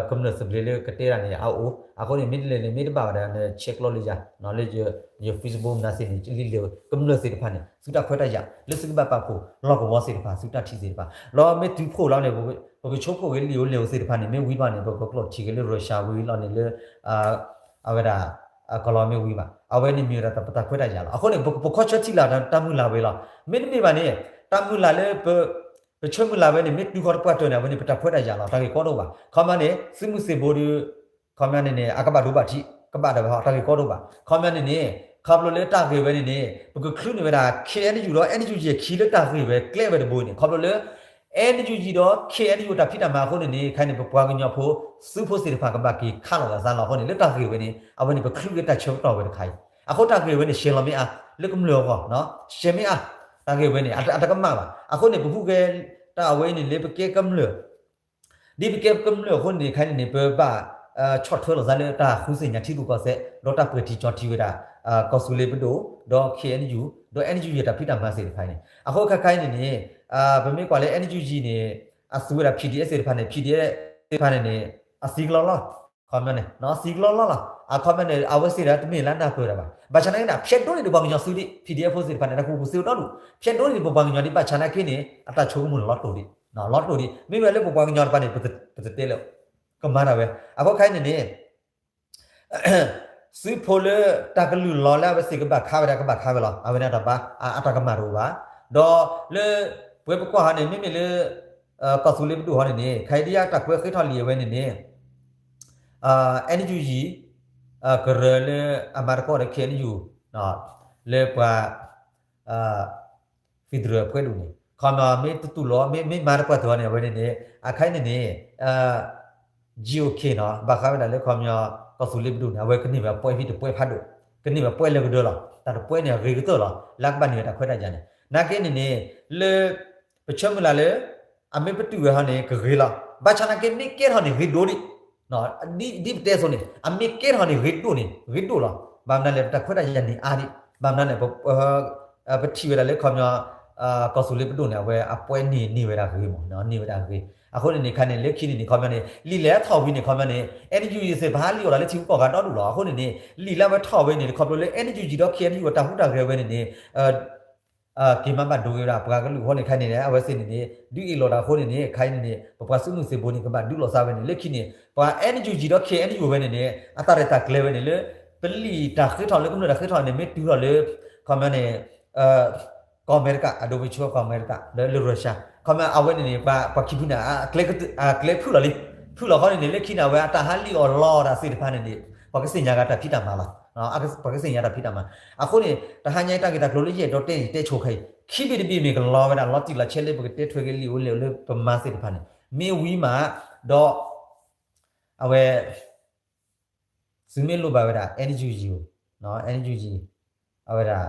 ကမျၢၢ်သဘျ့လၢကတဲတၢ်န့ၣ် အအိၣ် အဃိန့ၣ် မ့ၢ်တလဲၤန့ၣ် မ့ၢ်တဘၣ်ဝဲဒၣ်န့ၣ် ဆဲးကျိးလၢယၤ လၢယ Facebook မနၤသ့ၣ်န့ၣ် လံာ်လၢကမျၢၢ်သ့ၣ်တဖၣ်န့ၣ် သုတၢ်ခွဲးတၢ်ယာ် လၢသုကဘၣ်ပာ်ဖှိၣ် လီၢ်ကဝီၤသ့ၣ်တဖၣ် သုတၢ်ထံၣ်သ့ၣ်တဖၣ် လီၤမ့ၢ်တုၤဖှိၣ်လီၤန့ၣ် ပကဆိကမိၣ်က့ၤလံာ်အိၣ်လဲၢ်အိၣ်သ့ၣ်တဖၣ်န့ၣ် မ့ၢ်ဝံၤဘၣ်န့ၣ် ပကကျိးထံၣ်က့ၤလၢ Russia ဝံၤလီၤန့ၣ်လၢ အဝဲဒၣ် ကီၤလီၤမ့ၢ်ဝံၤဘၣ် အဝဲန့ၣ်မ့ၢ်ဝဲဒၣ်ပတၢ်ခွဲးတၢ်ယာ်လီၤ. အဃိန့ၣ် ပကခီဆၢထံၣ်လၢ်တၢ်မုၢ်လၢ်ဝဲလီၤ. မ့တမ့ၢ်ဘၣ်န့ၣ် တၢ်မုၢ်လၢ်လၢ ပဆၢမုၢ်လၢ်ဝဲန့ၣ် မ့ၢ်တုၤဃီတပှၢ်တၢၢ်န့ၣ် အဝဲန့ၣ် ပတၢ်ခွဲးတၢ်ယာ်လီၤ. တၢ်ဂ့ၢ်ကီတအိၣ်ဘၣ်. ခီပညီန့ၣ် သုးမုၢ်သံၣ်ဘိဒီး ခီပညီန့ၣ်န့ၣ် အကဘၣ်ဒိဘၣ်ထံး ကဘၣ်ဒၣ်ဝဲဟီ တၢ်ဂ့ၢ်ကီတအိၣ်ဘၣ်. ခီပညီန့ၣ်န့ၣ် ခီဖျိလၢတၢ်ဂ့ၢ်ဝဲန့ၣ်န့ၣ် ပကချုးန့ၢ်ဝဲဒၣ် KNU ဒီး NUG ခံလၢတၢ်ဂ့ၢ်ဝဲကျဲဝဲတဘိန့ၣ် ခီဖျိလၢ NUG ဒီး KNU တၢ်ဖံးတၢ်မၤအဃိန့ၣ်န့ၣ် ခဲအံၤန့ၣ် ပပှၤကညီဖိ သုးဖိသ့ၣ်တဖၣ်ကဘၣ်က့ၤခးလိာ်သးလီၤ. အဃိန့ၣ် လၢတၢ်ဂ့ၢ်ဝဲန့ၣ် အဝဲန့ၣ် ပချုးက့ၤတၢ်ဆၢကတီၢ်ဝဲတခါအံၤ အဃိတၢ်ဂ့ၢ်ဝဲန့ၣ် ရှဲလီၤမ့ၢ်အါ လၢကမျၢၢ်အဂီၢ် ရှဲမ့ၢ်အါ တၢ်ဂ့ၢ်ဝဲန့ၣ် အတကမၣ်ဘၣ်. အဃိန့ၣ် ပဟူးဂဲၤတၢ်အဝဲအံၤန့ၣ် လၢပကဲကမျၢၢ် ဒ်ပကဲကမျၢၢ်အဃိန့ၣ် ခဲအံၤန့ၣ်န့ၣ် ပဘၣ် ဆီၣ်ထွဲလိာ်သးလၢတၢ်ဃုသ့ၣ်ညါထံရူၢ်ကီၢ်သဲး ဒီးတၢ်ပှဲၤထံကၠီထံဝဲဒၣ် ကီၢ်သူလ့ၤပဒိၣ် ဒီး KNU ဒီး NUG တၢ်ဖံးတၢ်မၤသ့ၣ်တဖၣ်န့ၣ် အဃိခဲအံၤန့ၣ်န့ၣ် ပမ့ၢ်ကွၢ်လၢ NUG န့ၣ် အသူဝဲဒၣ် PDF သ့ၣ်တဖၣ်န့ၣ် PDF သ့ၣ်တဖၣ်န့ၣ်န့ၣ် အသံကလီလီၤ ခီပညီန့ၣ် အသံကလီလီၤလီၤ အခီပညီန့ၣ် အဝဲသ့ၣ်ဒီးတမ့ၢ်လၢနၢ်ပၢၢ်တၢ်ဘၣ်. ဘၣ်ဆၣ်နာ်က့န့ၣ် ဖျဲးဒိၣ်န့ၢ်ဒံးပှၤကညီစုဒံး PDF ဖိသ့ၣ်တဖၣ်န့ၣ် တၢ်ကူၣ်ကူၣ်သ့အိၣ်ဒီဒူၣ် ဖျဲးဒိၣ်န့ၢ်ဒံးပပှၤကညီဒံး ဘၣ်ဆၣ်နာ်က့န့ၣ် အတၢ်ဆိကမိၣ်န့ၣ်လီၤတိၢ်ဒံး, လီၤတိၢ်ဒံး. မ့ၢ်ဝဲလၢပပှၤကညီတဖၣ်န့ၣ် ပတတဲလၢ ကမၤတၢ်ဝဲ. အဃိခဲအံၤန့ၣ်န့ၣ် သုးဖိလၢတၢ်ကလုၢ်လီၤလၢအဝဲသ့ၣ်ကဘၣ်ခးဝဲဒၣ် ကဘၣ်ခးဝဲလီၤ. အဝဲန့ၣ်တၢ်ဘၣ် အတၢ်ကမၣ်တအိၣ်ဘၣ်. ဒီးလၢ ပဝဲပကွၢ်ဟီန့ၣ် မ့မ့ၢ်လၢ ကီၢ်သူလ့ၤပဒိၣ်ဟီန့ၣ်န့ၣ် ခဲအံၤဒ်အတၢ်ကွဲးဃ့ထီၣ်လံာ်အဝဲန့ၣ်န့ၣ် NUG ကရၢလၢအမၤသကိးဒီး KNU လၢပှၤ federal အပှဲၤဒိၣ်န့ၣ် ခီမီမ့ၢ်တတူၢ်လိာ် မ့ၢ်မၤတပှၢ်တၢၢ်န့ၣ် အဝဲန့ၣ်န့ၣ် အခါအံၤန့ၣ်န့ၣ် GOK နီၤ ဘၣ်ဃးဝဲဒၣ်လၢခီမီ ကီၢ်သူလ့ၤပဒိၣ်န့ၣ် အဝဲကန့ၢ်ဝဲပှဲၤဖံးတပှဲၤဖးဒိၣ် ကန့ၢ်ဝဲပှဲၤလၢကဒၢလီၤ. တၢ်တပှဲၤန့ၣ်အဂ့ၤကတၢၢ်လီၤ လၢကဘၣ်န့ၢ်ဝဲတၢ်ခွဲးတၢ်ယာ်န့ၣ် နာ်က့န့ၣ်န့ၣ် လၢ ပဆၢမုၢ်လၢ်လၢ အမ့ၢ်ပတုာ်ဝဲဟီန့ၣ် ကဂ့ၤလီၤ. ဘၣ်ဆၣ်နာ်က့မ့ၢ်ကဲထီၣ်န့ၣ်ဂ့ၤဒိၣ်ဒံး ဒ်ပတဲအသိးန့ၣ် အမ့ၢ်ကဲထီၣ်န့ၣ်ဂ့ၤဒိၣ်န့ၣ် ဂ့ၤဒိၣ်လီၤ. ဘၣ်မနုၤလဲၣ် ပတၢ်ခွဲးတၢ်ယာ်န့ၢ်အါဒံး ဘၣ်မနုၤလဲၣ် ပထံၣ်ဝဲဒၣ်လၢခီပညီ ကီၢ်သူလ့ၤပဒိၣ်န့ၣ် အဝဲအပှဲၤန့ၢ်န့ၢ်ဝဲဒၣ်ဂ့ၤမး န့ၢ်ဝဲဒၣ်ဂ့ၤ. အဃိန့ၣ်န့ၣ် ခါန့ၣ် လၢခံန့ၣ်န့ၣ် ခီပညီန့ၣ် လံာ်လဲၤထီၣ်ဝံၤန့ၣ် ခီပညီန့ၣ် NUG သ့ၣ်တဖၣ်ဟးလံၣ်အီၣ်လီၤလၢထံဖိကီၢ်ဖိဒီဒူၣ်လီၤ. အဃိန့ၣ်န့ၣ် လံာ်လၢအဝဲထီၣ်ဝဲန့ၣ် ခီဖျိလၢ NUG ဒီး KNU အတၢ်ဟူးတၢ်ဂဲၤဝဲန့ၣ်န့ၣ် က့ၤမၤဘၣ်ဒိဝဲဒၣ် ပှၤကလုာ်အဃိန့ၣ် ခါန့ၣ်န့ၣ် အဝဲသ့ၣ်န့ၣ်န့ၣ် ဒုးအ့ၣ်လိာ်တၢ်အဃိန့ၣ်န့ၣ် ခါအံၤန့ၣ်န့ၣ် ပပှၤစုမုၢ်သံၣ်ဘိန့ၣ် ကဘၣ်ဒုးလိာ်သးဝဲန့ၣ် လၢခံန့ၣ် ပှၤ NUG ဒီး KNU ဝဲန့ၣ်န့ၣ် အတၢ်ရဲၣ်တၢ်ကျဲၤဝဲန့ၣ်လၢ ပလံာ်တၢ်ဃ့ထီၣ်လၢကမျၢၢ်တၢ်ဃ့ထီၣ်န့ၣ် မ့ၢ်တုၤထီၣ်လၢ ခီပညီန့ၣ် ကီၢ်အမဲရကၤ အဒိပဆိကီၢ်အမဲရကၤ လၢ လၢ Russia ခီပညီအဝဲန့ၣ်န့ၣ် ပှၤခံဖုန့ၣ် အကျဲဖုၣ်လီၤလံ ဖုၣ်လီၤဃီန့ၣ်န့ၣ် လၢခံန့ၣ် အဝဲအတၢ်ဟးလံၣ်အီၣ်လီတၢ်သ့ၣ်တဖၣ်န့ၣ်န့ၣ် ပှၤကသ့ၣ်ညါဂ့ၤတၢ်ဖံးတၢ်မၤလီၤ. ပှၤကသ့ၣ်ညါတၢ်ဖံးတၢ်မၤ အဃိန့ၣ် တဟါညါအံၤတၢ်ဂ့ၢ်တၢ်ကျိၤလၢယအဲၣ်ဒိးတဲန့ၣ် တဲဆိခဲအံၤ ခံဘ့ၣ်တဘ့ၣ်မ့ၢ်ကလီၤဝဲဒၣ် လီၤတံၢ်လီၤဆဲးလၢပကတဲထွဲက့ၤလံာ်အိၣ်လဲၣ်အိၣ်လၢပမၤသ့ၣ်တဖၣ်န့ၣ် မ့ၢ်ဝံၤမး ဒီး အဝဲ သုမ့ၢ်လိၣ်ဘၣ်ဝဲဒၣ် NUG အိၣ် NUG အဝဲဒၣ်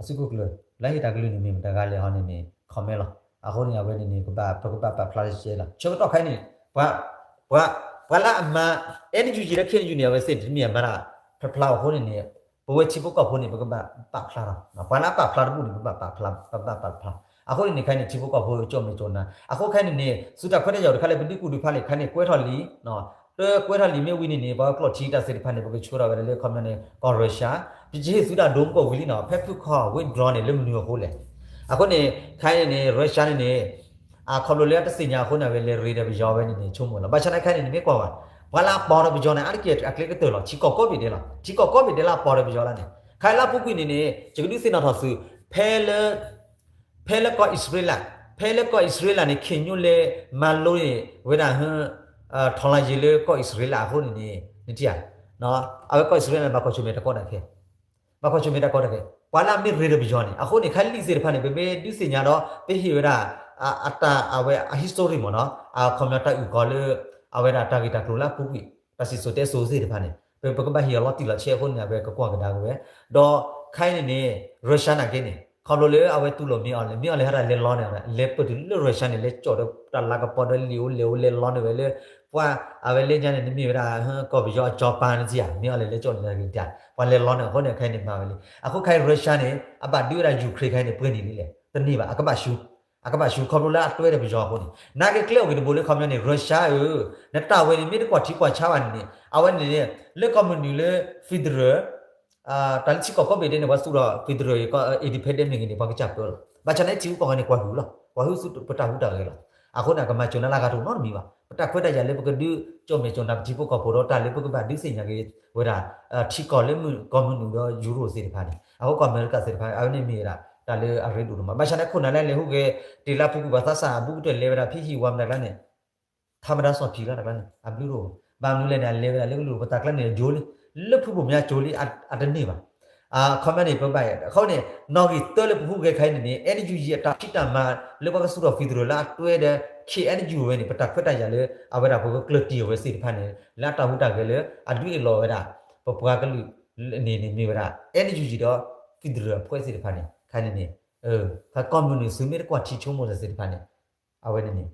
အစုခိၣ်ကျၢၢ် လၢဟ့ၣ်တၢ်ကလုၢ်န့ၣ်မ့ၢ်မတၤတဂၤလဲၣ်ဟီန့ၣ်န့ၣ် comment လီၤ. အဃိန့ၣ် အဝဲန့ၣ်န့ၣ် ကဘၣ် ပကဘၣ်ပာ်ဖျါတကဲလီၤ. ဆၢကတီၢ်ခဲအံၤန့ၣ် ပှၤ ပှၤ ပှၤလၢအမၤ NUG ဒီး KNU န့ၣ် အဝဲသ့ၣ်တမ့ၢ်အမၤတၢ်ဖျါဖျါအဃိန့ၣ်န့ၣ် ပဝဲထံဖိကီၢ်ဖိန့ၣ် ပကဘၣ်ပာ်ဖျါလီၤ. ပှၤလၢအပာ်ဖျါတဘူၣ်န့ၣ် ပဘၣ်ပာ်ဖျါ ပဘၣ်ပာ်ဖျါ အဃိန့ၣ်န့ၣ် ခဲအံၤန့ၣ် ထံဖိကီၢ်ဖိကၠီၣ်မဲာ်ကၠီၣ်နါ အဃိခဲအံၤန့ၣ်န့ၣ် သုတၢ်ခွဲးတၢ်ယာ်အိၣ်တခါလၢပဒုးကူၣ်ဒုးဖးလံာ် ခဲအံၤန့ၣ် ကွဲးထီၣ်လံ တကွဲးထီၣ်လံာ်မ့ၢ်ဝံၤန့ၣ်န့ၣ် ပှၤကကျိၣ်ထံ တၢ်သ့ၣ်တဖၣ်န့ၣ် ပကဆှၢထီၣ်ဝဲဒၣ်လၢ ခီပညီန့ၣ် ကီၢ် Russia ပကဟ့ၣ်သုတၢ်ဒိမုၢ်ကီၢ်ဝံၤလံနီၤ ဖဲဖုၣ်ခီၣ် withdraw န့ၣ် လၢမနုၤအဃိလဲၣ်. အဃိန့ၣ် ခဲအံၤန့ၣ်န့ၣ် Russia န့ၣ်န့ၣ် အခီဖျိလၢအတသ့ၣ်ညါအဃိန့ၣ် အဝဲလဲၤရ့ဒီးပယီၤဝဲန့ၣ်န့ၣ် ဆိကမိၣ်လီၤ. ဘၣ်ဆၣ်နာ်က့ခဲအံၤန့ၣ် မ့ၢ်ကွၢ်ဘၣ် ပှၤလၢအပိာ်ဒီးပယီၤန့ၣ် အါတက့ၢ်အကျဲကတၢၢ်လီၤ. ထံကီၢ်ကိးဘ့ၣ်ဒဲးလီၤ. ထံကီၢ်ကိးဘ့ၣ်ဒဲးလၢအပိာ်ဒီးပယီၤလၢန့ၣ် ခဲအံၤလၢအပူၤကွံာ်န့ၣ်န့ၣ် ယကဒုးသ့ၣ်နီၣ်ထီၣ်သု ဖဲလၢ ဖဲလၢကီၢ်အံၣ်စရ့လး ဖဲလၢကီၢ်အံၣ်စရ့လးန့ၣ် ခ့ၣ်ညိလဲၤမၤလိန့ၣ် ဝဲဒၣ် ထီၣ်လၢယံၤလၢကီၢ်အံၣ်စရ့လးအဃိန့ၣ်န့ၣ် နထံၣ်ဧါ အဝဲကီၢ်အံၣ်စရ့လးန့ၣ် ဘၣ်ကွၢ်ဆၢၣ်မဲာ်တၢ်ကီတၢ်ခဲ ဘၣ်ကွၢ်ဆၢၣ်မဲာ်တၢ်ကီတၢ်ခဲ ပှၤလၢအမ့ၢ်ရ့ဒီးပယီၤန့ၣ် အဃိန့ၣ် ခဲလံာ်သ့ၣ်တဖၣ်န့ၣ် ပမ့ၢ်ဒုးသ့ၣ်ညါဒီး ပဟ့ၣ်ဝဲဒၣ် အတၢ်အဝဲအ history မ့ၢ်နီၤ အခီပညီတၢ်အုၣ်ကီၤလၢ အဝဲဒၣ်တၢ်ဂ့ၢ်တၢ်ကျိၤလၢအပူၤကွံာ် တၢ်စံၣ်စိၤတဲစိၤသ့ၣ်တဖၣ်န့ၣ် ပ ပကဘၣ်ဟ့ၣ်အီၤလီၤတံၢ်လီၤဆဲးအဃိန့ၣ် အဝဲကကွၢ်ကဒါက့ၤဝဲ ဒီးခဲအံၤန့ၣ်န့ၣ် Russia နာ်က့န့ၣ် ခီဖျိလၢအဝဲတူၢ်လိာ်မ့ၢ်အီၤလဲၣ် မ့ၢ်အီၤလဲၣ်ဟဲဒၣ်လဲၤလီန့ၣ် လဲၤပၢၢ်တုၤလၢ Russia န့ၣ် လဲၤကၠီၣ်ဒီးတၢ်လၤကပီၤဒီးလံာ်အိၣ်လဲၣ်အိၣ်လဲၤလီန့ၣ်ဝဲလၢ ပှၤ အဝဲလၢညါန့ၣ် နမ့ၢ်ဝဲဒၣ် ကီၢ်ပယီၤအကၠီၤပၤန့ၣ်ဧါ မ့ၢ်အီၤလဲၣ်လဲၤကၠီၣ်န့ၣ်ဂ့ၤတၢ် ပှၤလဲၤလီန့ၣ်အဃိန့ၣ် ခဲအံၤန့ၣ်မၤဝဲလံ အဃိခဲအံၤ Russia န့ၣ် အဘၣ်ဒုးဝဲဒၣ် Ukraine ခဲအံၤန့ၣ် ပှဲၤန့ၣ်လံလဲၣ် တန့ၢ်ဘၣ် အကဘၣ်ဆူ အကဘၣ်ဆူ ခီဖျိလၢအတွဲဒီးပယီၤအဃိန့ၣ် နာ်က့ကျဲအိၣ်ဂ့ၤတဘိလၢခီပညီန့ၣ် Russia ဧၢ နတၢ်ဝဲန့ၣ် မ့ၢ်တကွၢ်ထံကွၢ်ဆးဘၣ်န့ၣ်န့ၣ် အဝဲန့ၣ်န့ၣ် လၢကီၢ်မုၢ်နုာ်လၢ federal တၢ်လၢထံကီၢ်ကိးဘ့ၣ်ဒဲးန့ၣ် ပှၤသူၣ်ထီၣ် federal ကီၢ် independent မ့ၢ်ဂ့ၤန့ၣ် ပှၤကစၢ်ပၢလီၤ ဘၣ်ဆၣ်န့ၣ်ထံဂုၤကီၢ်ဂၤန့ၣ် ကွၢ်ဟုၣ်လီၤ ကွၢ်ဟုၣ်ဆူပတၢ်ဟူးတၢ်ဂဲၤလီၤ အဃိန့ၣ် အကမၤစၢၤနၤလၢအဂၤတအိၣ်နီတမံၤဘၣ် ပတၢ်ခွဲးတၢ်ယာ်လၢပကဒုးကၠီၣ်မဲာ်ကၠီၣ်နါပထံဖိကီၢ်ဖိဒီး တၢ်လၢပကဘၣ်ဒုးသ့ၣ်ညါက့ၤဝဲဒၣ် ထံကီၢ်လၢမုၢ်ကီၢ်မုၢ်နုာ်ဒီးယူရိၣ်သ့ၣ်တဖၣ်န့ၣ် အဃိကီၢ်အမဲရကၤသ့ၣ်တဖၣ် အဝဲန့ၣ်မ့ၢ်ဝဲဒၣ် တၢ်လၢအရ့ဒိၣ်ဒိၣ်မး ဘၣ်ဆၣ်န့ၣ်ခိၣ်နၢ်လၢလဲၤဟူးဂဲၤ တ့ၢ်လၢအပူၤကွံာ်ပှၤသးစၢ်အဘူးကတၢၢ်လဲၤဝဲဒၣ် ဖံဟံၣ်ဝါမတၤကျါန့ၣ် ထါမတၤစီၣ်ဖံးလီၤတၢ်ကျါန့ၣ် အဘျုးတအိၣ်ဘၣ် ဘၣ်မနုၤလဲၣ်န့ၣ် အလဲၤဝဲဒၣ်လၢကလူးပသးကျါန့ၣ် ယိၤလံ လၢဖုဘိၣ်မၠါကၠိလံ အတန့ၢ်ဘၣ် အခီပညီန့ၣ် ပဘၣ် အဃိန့ၣ် နီၣ်ဂံၢ်တၢလၢပဟူးဂဲၤခဲအံၤန့ၣ်န့ၣ် NUG အတၢ်ဖံးတၢ်မၤ လၢပှၤကသူၣ်ထီၣ် federal လၢအတွဲဒီး KNU ဝဲန့ၣ် ပတၢ်ခွဲးတၢ်ယာ်လၢ အဝဲဒၣ်ပကကျၢၢ်တံၢ်အဝဲသ့ၣ်တဖၣ်န့ၣ် လၢအတၢ်ဟူးတၢ်ဂဲၤလၢ အဒုးအ့ၣ်လိာ်ဝဲဒၣ် ပပှၤကလုာ်န့ၣ်န့ၣ်မ့ၢ်ဝဲဒၣ် NUG ဒီး federal အဖှဲသ့ၣ်တဖၣ်န့ၣ် ခဲအံၤန့ၣ်န့ၣ် ကီၢ်မုၢ်နုာ်သုမ့ၢ်တကွၢ်ထံဆိကမိၣ်သ့ၣ်တဖၣ်န့ၣ် အဝဲန့ၣ်န့ၣ်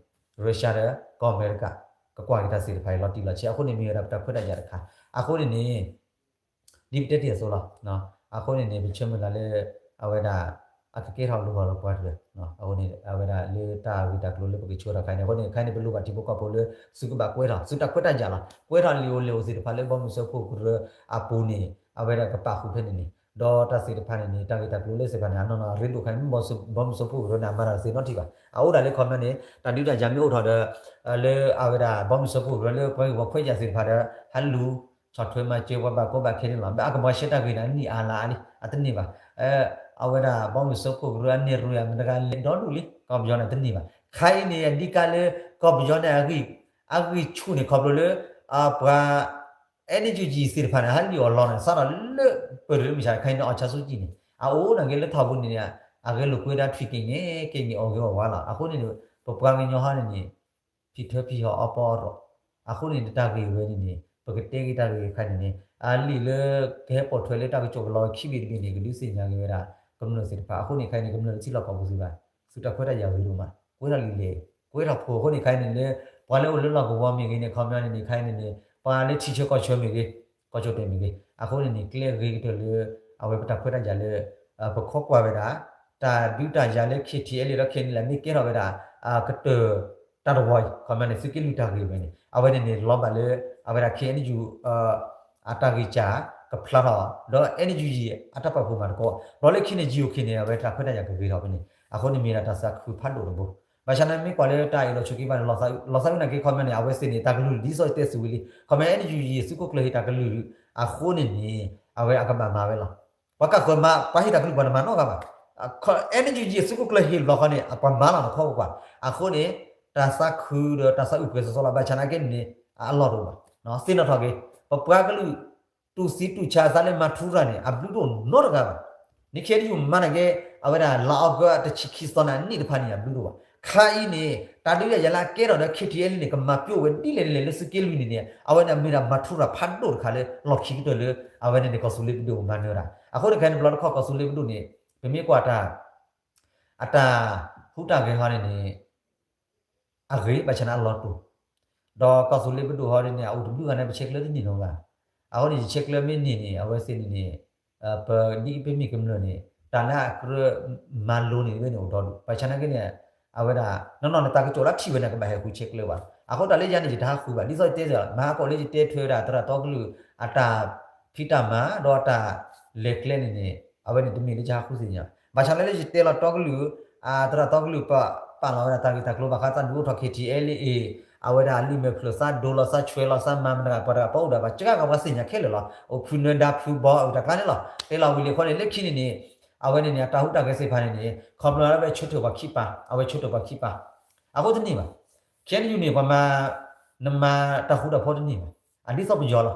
Russia ဒီးကီၢ်အမဲရကၤ ကကွၢ်က့ၤတၢ်သ့ၣ်တဖၣ်အံၤလီၤတံၢ်လီၤဆဲး အဃိန့ၣ်မ့ၢ်ဝဲဒၣ်ပတၢ်ခွဲးတၢ်ယာ်တခါ အဃိန့ၣ်န့ၣ် ဒ်ပတဲတ့ၢ်အသိးလီၤ အဃိန့ၣ်န့ၣ် ပဆၢမုၢ်လၢ်လၢ အဝဲဒၣ် အကကဲထီၣ်လိၣ်ထီၣ်လီၤပှၤတဂၤ, အဃိန့ၣ် အဝဲဒၣ်လၢတၢ်ဂ့ၢ်တၢ်ကျိၤလၢပကဆှၢထီၣ်ခါန့ၣ် အဃိန့ၣ် ခဲအံၤန့ၣ် ပလိၣ်ဘၣ်ထံဖိကီၢ်ဖိလၢ သုကဘၣ်ကွဲထီၣ် သုတၢ်ခွဲးတၢ်ယာ်လီၤ. ကွဲထီၣ်လံာ်အိၣ်လဲၢ်အိၣ်သ့ၣ်တဖၣ်လၢဘီမုၢ်စၢဖှိၣ်ကရၢအပူၤန့ၣ် အဝဲဒၣ်ကပာ်ဃုာ်ဖဲန့ၣ်န့ၣ် ဒီးတၢ်သ့ၣ်တဖၣ်န့ၣ်န့ၣ် တၢ်ဂ့ၢ်တၢ်ကျိၤလၢသ့ၣ်တဖၣ်န့ၣ် အနီၢ်နီၢ်အရ့ဒိၣ်ခါန့ၣ် ဘီမုၢ်စၢဖှိၣ်ကရၢန့ၣ် အမၤတၢ်တသ့နီတထံၣ်ဘၣ်. အအိၣ်ဒၣ်လၢ comment န့ၣ် တၢ်ဒုးတၢ်ယၤမ့ၢ်အိၣ်ထီၣ်ဒီး လၢအဝဲဒၣ်ဘီမုၢ်စၢဖှိၣ်ကရၢလၢပှၤဂ့ၢ်ပှၤခွဲးယာ်သ့ၣ်တဖၣ်ဒီး ဟးလူၤ ဆီၣ်ထွဲမၤစၢၤပှၤဘၣ်ကီဘၣ်ခဲန့ၣ်လီၤ. ဘၣ်အကမၤရှဲတၢ်ဂ့ၢ်န့ၣ် အနံၣ်အါလါအါလံ အတန့ၢ်ဘၣ်. အဝဲဒၣ်ဘီမုၢ်စၢဖှိၣ်ကရၢအန့ၢ်ရ့အမတဂၤလဲၤဒီဒူၣ်လံ ကီၢ်ပယီၤန့ၣ်တန့ၢ်ဘၣ်. ခဲအံၤန့ၣ် အဓိကလၢ ကီၢ်ပယီၤန့ၣ် အဂံၢ်ဆူၣ်န့ၣ် ခီဖျိလၢ ပှၤ NUG သ့ၣ်တဖၣ်န့ၣ် ဟးလံၣ်အီၣ်လီၤန့ၣ် စးထီၣ်လၢ ပၢၢ်တလၢမုၢ်ဆါ ခဲအံၤန့ၣ် အီၣ်ဆါဆူကံၢ်န့ၣ် အအိၣ်န့ၣ်က့ၤလၢထီၣ်ပူၤန့ၣ် အဂဲၤလိာ်ကွဲဒၣ်ထွံၣ်က့ၤငဲက့ၤန့ၣ် အီၣ်ဂ့ၤအီၣ်ဝါလီၤ. အဃိန့ၣ် ပပှၤကညီဟီန့ၣ်န့ၣ် ဖံးထၢဖံးဟီၣ်အီပီအရီၣ်, အဃိန့ၣ် တၢ်ဂ့ၢ်ဝဲန့ၣ်န့ၣ် ပကတဲက့ၤတၢ်ဂ့ၢ်အခါန့ၣ်န့ၣ် အလံာ်လၢကဟဲပိာ်ထွဲလၢတၢ်ကစီၣ်ကလီခံဘ့ၣ်တဘ့ၣ်န့ၣ် ကဒုးသ့ၣ်ညါက့ၤဝဲဒၣ် ကမျၢၢ်သ့ၣ်တဖၣ်. အဃိန့ၣ် ခဲအံၤန့ၣ် ကမျၢၢ်လၢထံလီၢ်ကီၢ်ပူၤသ့ၣ်တဖၣ် သုတၢ်ခွဲးတၢ်ယာ်ဂ့ၤဒိၣ်မး ကွဲထီၣ်လံာ်လဲၢ် ကွဲထီၣ်ဖိအဃိန့ၣ် ခဲအံၤန့ၣ်လၢ ပှၤလၢအိၣ်လၢလီၢ်ကဝီၤမ့ၢ်ဂ့ၤန့ၣ် ခီပညီန့ၣ်န့ၣ် ခဲအံၤန့ၣ်န့ၣ် ပှၤလၢထံဆၢကီၢ်ဆၢမ့ၢ်ဂ့ၤ ကီၢ်ကၠီၣ်တဲၣ်မ့ၢ်ဂ့ၤ အဃိန့ၣ်န့ၣ် ကျဲဂ့ၤကတၢၢ်လၢ အဝဲပတၢ်ခွဲးတၢ်ယာ်လၢ ပခိးကွၢ်ဝဲဒၣ် တၢ်ဒုးတၢ်ယၤလၢ KTLA ဒီး KNLA မ့ၢ်ကဲထီၣ်ဝဲဒၣ် ကတၢၢ်တၢ်တဝီအံၤ ခီပညီန့ၣ် သုးက့လွံၢ်တၢ်ဂ့ၢ်ဝဲန့ၣ် အဝဲန့ၣ်န့ၣ် လီၤဘၣ်လၢ အဝဲဒၣ် KNU အတၢ်ဂံၢ်စၢ်ကဖျါထီၣ် ဒီး NUG အတၢ်ပာ်ဖှိၣ်မၤသကိး ဒီးလၢခံန့ၣ် GOK န့ၣ် အဝဲတၢ်ခွဲးတၢ်ယာ်ကဂ့ၤထီၣ်ဖဲန့ၣ် အဃိန့ၣ်မ့ၢ်ဒၣ်တၢ်သးခုဖးဒိၣ်တဘိ ဘၣ်ဆၣ်န့ၣ်မ့ၢ်ကွၢ်လၢတၢ်အ့ၣ်လိာ်ဆိးက့ဘၣ်န့ၣ် လီၤသးအုးနာ်က့ ခီပညီန့ၣ် အဝဲသ့ၣ်န့ၣ် တၢ်ကလုၢ်ဒ်သိးတဲစူၤဝံၤလံ ခီပညီ NUG သုးခိၣ်ကျၢၢ်ဟ့ၣ်တၢ်ကလုၢ် အဃိန့ၣ်န့ၣ် အဝဲအကဘၣ်မၤဝဲလီၤ. ပှၤကဃၢၤမၤ ပှၤဟ့ၣ်တၢ်ကလုၢ်ပှၤတမၤနီတဂၤဘၣ်. NUG သုးခိၣ်ကျၢၢ်ဟ့ၣ်လီၤခီန့ၣ် အပှၤမၤလီၤနခီကကွၢ် အဃိန့ၣ် တၢ်သးခုဒီးတၢ်သးအုးပှဲၤစီစီလီၤ ဘၣ်ဆၣ်နာ်က့န့ၣ်န့ၣ် အလီၢ်တအိၣ်ဘၣ်. သ့ၣ်နီၣ်ထီၣ်က့ၤ ပပှၤကလုာ် တူၢ်သံတူၢ်ဆါအသးလၢမၤထူရၤန့ၣ် အဘျုးတအိၣ်နီတဂၤဘၣ်. နခ့ယုၢ်မၤနာ်က့ အဝဲဒၣ်လါအီကူးတဆံခံသီန့ၣ် အနံၣ်တဖၣ်န့ၣ် အဘျုးတအိၣ်ဘၣ်. ခဲအံၤန့ၣ် တၢ်ဒုးတၢ်ယၤလၢအကဲထီၣ်ဒီး KTLA န့ၣ် ကမၤပျိဝဲဒ်လဲၣ်ဒ်လဲၣ်လၢသုးက့လွံၢ်န့ၣ်န့ၣ် အဝဲန့ၣ်မ့ၢ်ဒၣ်မၤထူရၤဖးဒိၣ်တခါလၢ လီၢ်ခံကတၢၢ်လၢ အဝဲန့ၣ်န့ၣ် ကီၢ်သူလ့ၤပဒိၣ်မၤနၢၤတၢ် အဃိန့ၣ်ခဲအံၤန့ၣ် ဘျီတခီၣ်ကီၢ်သူလ့ၤပဒိၣ်န့ၣ် ပမ့ၢ်ကွၢ်တၢ် အတၢ်ဟူးတၢ်ဂဲၤဟီန့ၣ်န့ၣ် အဂ့ၤ ဘၣ်ဆၣ်န့ၣ်အလီၢ်တအိၣ်, ဒီးကီၢ်သူလ့ၤပဒိၣ်ဟီန့ၣ်န့ၣ် အအိၣ်တဘျုးဂၤန့ၣ် ပဆဲးကျၢတန့ၢ်နီတဂၤ, အဃိန့ၣ် ယဆဲးကျၢမ့ၢ်န့ၢ်န့ၣ် အဝဲသ့ၣ်န့ၣ်န့ၣ် ပဒ်ပမ့ၢ်ကမျၢၢ်န့ၣ် တၢ်လၢအကြၢးမၤလိန့ၢ်ဝဲန့ၣ်အိၣ်ဒီဒူၣ်, ဘၣ်ဆၣ်နာ်က့န့ၣ် အဝဲဒၣ် နီၢ်နီၢ်န့ၣ် တၢ်ကစီၣ်လၢထံၣ်ဝဲန့ၣ် ကဘၣ်ဟဲဃုဆဲးကျၢဘၣ်, အဃိတၢ်လၢယၤန့ၣ် ယတဟးဃုဘၣ် ဒ်သိးယတဲ မဟါကီးလၢယတဲထွဲဝဲဒၣ် သရၣ်တီကလုာ် အတၢ်ဖံးတၢ်မၤ ဒီးအတၢ်လဲၤကျဲန့ၣ်န့ၣ် အဝဲန့ၣ်တမ့ၢ်လၢယဟးဃုသ့ၣ်ညါ, ဘၣ်ဆၣ်လၢလၢယတဲလီၤတီကလုာ် အသရၣ်တီကလုာ်ပာ်လီၤဝဲဒၣ်တၢ်ဂ့ၢ်တၢ်ကျိၤဘၣ်ဃးသးဒုးအိၣ်ထီၣ် KTLA အဝဲဒၣ်အလံာ်မဲာ်ဖျၢၣ်သးဒိလီၤသးဆွဲလီၤသးမၤမတၤတဂၤပှၤတဂၤပှၤအိၣ်ဒီးဘၣ်စှၤကီးပှၤသ့ၣ်ညါခဲလၢာ်လီၤ, အိၣ်ဖုနၢၤဒါဖုဘီအတၢ်ကျါန့ၣ်လီၤ, တဲလီၤဝံၤလံအဃိန့ၣ် လၢခံန့ၣ်န့ၣ် အဝဲန့ၣ်န့ၣ် အတၢ်ဟူးတၢ်ဂဲၤသ့ၣ်တဖၣ်န့ၣ်န့ၣ် ခီဖျိလၢအဝဲဆၢထၢၣ်ပှၤခံပာ် အဝဲဆၢထၢၣ်ပှၤခံပာ်, အဃိတန့ၢ်ဘၣ်, KNU န့ၣ် ပှၤမၤ နမၤတၢ်ဃူတၢ်ဖိးတန့ၢ်ဘၣ်, အဒ်သိးပယီၤလီၤ,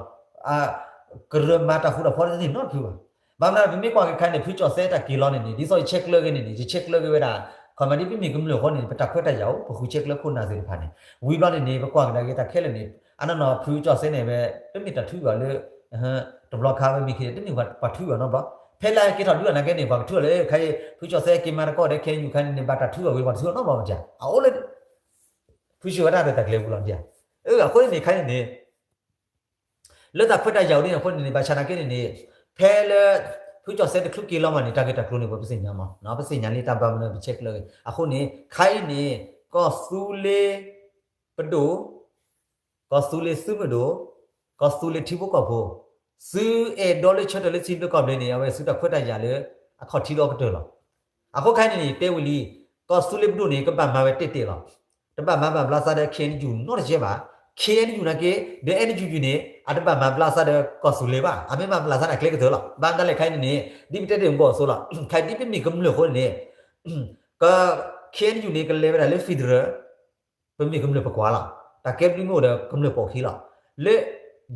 ကရၢမၤတၢ်ဃူတၢ်ဖိးတန့ၢ်နီတဖုဘၣ်, ဘၣ်မနုၤပမ့ၢ်ကွၢ်က့ၤခဲအံၤန့ၣ် ဖုကၠီၣ်စဲတၢ်က့ၤလီၤန့ၣ်န့ၣ် ဒ်သိးယဆဲးကျၢက့ၤန့ၣ်န့ၣ် ယဆဲးကျၢက့ၤဝဲဒၣ် ခီမၤဒ်ပမ့ၢ်ကမျၢၢ်အဃိန့ၣ် ပတၢ်ခွဲးတၢ်ယာ်အိၣ် ပဃုဆဲးကျၢခိၣ်နၢ်သ့ၣ်တဖၣ်န့ၣ် ဝံၤဘျီန့ၣ်န့ၣ် ပကွၢ်ကဒါက့ၤတၢ်ခဲလၢာ်န့ၣ် အနီၢ်နီၢ်ဖုကၠီၣ်စဲန့ၣ်ဝဲ တမ့ၢ်တၢ်ထုးဘၣ်လၢ တဘျီခါဝဲမ့ၢ်ခံန့ၣ် တမ့ၢ်ပှၤထုးဘၣ်နီတဘျီ, ဖဲလၢအကဲထီၣ်ဒုးနာ်က့န့ၣ် ပှၤကထုးလီၤလၢ ခဲအံၤ ဖုကၠီၣ်စဲက့ၤမၤတကီၢ်ဒီး ခဲအံၤယူၤခါန့ၣ်န့ၣ် ဘၣ်တၢ်ထုးဘၣ်ဝံၤ ပှၤထုးနီတဘျီမး အအိၣ်လၢ ဖုဆှၢဝဲဒၣ်ဒီးတၢ်ကျဲၤပူၤလီၤဒ်, အဃိန့ၣ်န့ၣ် ခဲအံၤန့ၣ်န့ၣ် လၢတၢ်ခွဲးတၢ်ယာ်အိၣ်ဒ်န့ၣ်အဃိန့ၣ်န့ၣ် ဘၣ်ဆၣ်နာ်က့န့ၣ်န့ၣ် ဖဲလၢ ဖုကၠီၣ်စဲတချုးက့ၤလီၤမးန့ၣ် တၢ်ဂ့ၢ်တၢ်ကျိၤန့ၣ် ပှၤပသ့ၣ်ညါမး ပသ့ၣ်ညါလံတၢ်ဘၣ်မနုၤပဆဲးကျၢက့ၤ အဃိန့ၣ် ခဲအံၤန့ၣ် ကီၢ်သူလ့ၤပဒိၣ် ကီၢ်သူလ့ၤသုးမုၢ်ဒိၣ် ကီၢ်သူလ့ၤထံဖိကီၢ်ဖိ သုအဲၣ်ဒိးလၢဆၢထၢၣ်လၢထံဘျၢကီၢ်ဘျၢန့ၣ် အဝဲသုတၢ်ခွဲးတၢ်ယာ်လၢ အခီၣ်ထံးဒီးကတၢၢ်လီၤ. အဃိခဲအံၤန့ၣ်န့ၣ် တဲဝံၤလံ ကီၢ်သူလ့ၤပဒိၣ်န့ၣ် ကဘၣ်မၤဝဲတဲာ်တဲာ်လီၤ. တဘၣ်မၤဘၣ်ဘျါသးဒီး KNU နီတစဲးဘၣ်. KNU နာ်က့ ဒီး NUG န့ၣ် အတဘၣ်မၤဘျါသးဒီးကီၢ်သူလ့ၤဘၣ်. အမ့ၢ်မၤဘျါသးန့ၣ် အကျဲကတၢၢ်လီၤ. ဘၣ်မနုၤလဲၣ်ခဲအံၤန့ၣ်န့ၣ် ဒ်ပတဲတ့ၢ်မုၢ်ကီၢ်အသိးလီၤ. ခဲအံၤဒ်ပမ့ၢ်ကမျၢၢ်အဃိန့ၣ်န့ၣ် က KNU န့ၣ် ကလဲၤဝဲဒၣ်လၢ federal ပမ့ၢ်ကမျၢၢ်ပကွၢ်လီၤ. တၢ်ကဲဘျုးမ့ၢ်အိၣ်ဒီးကမျၢၢ်ပိာ်ခံလီၤ. လၢ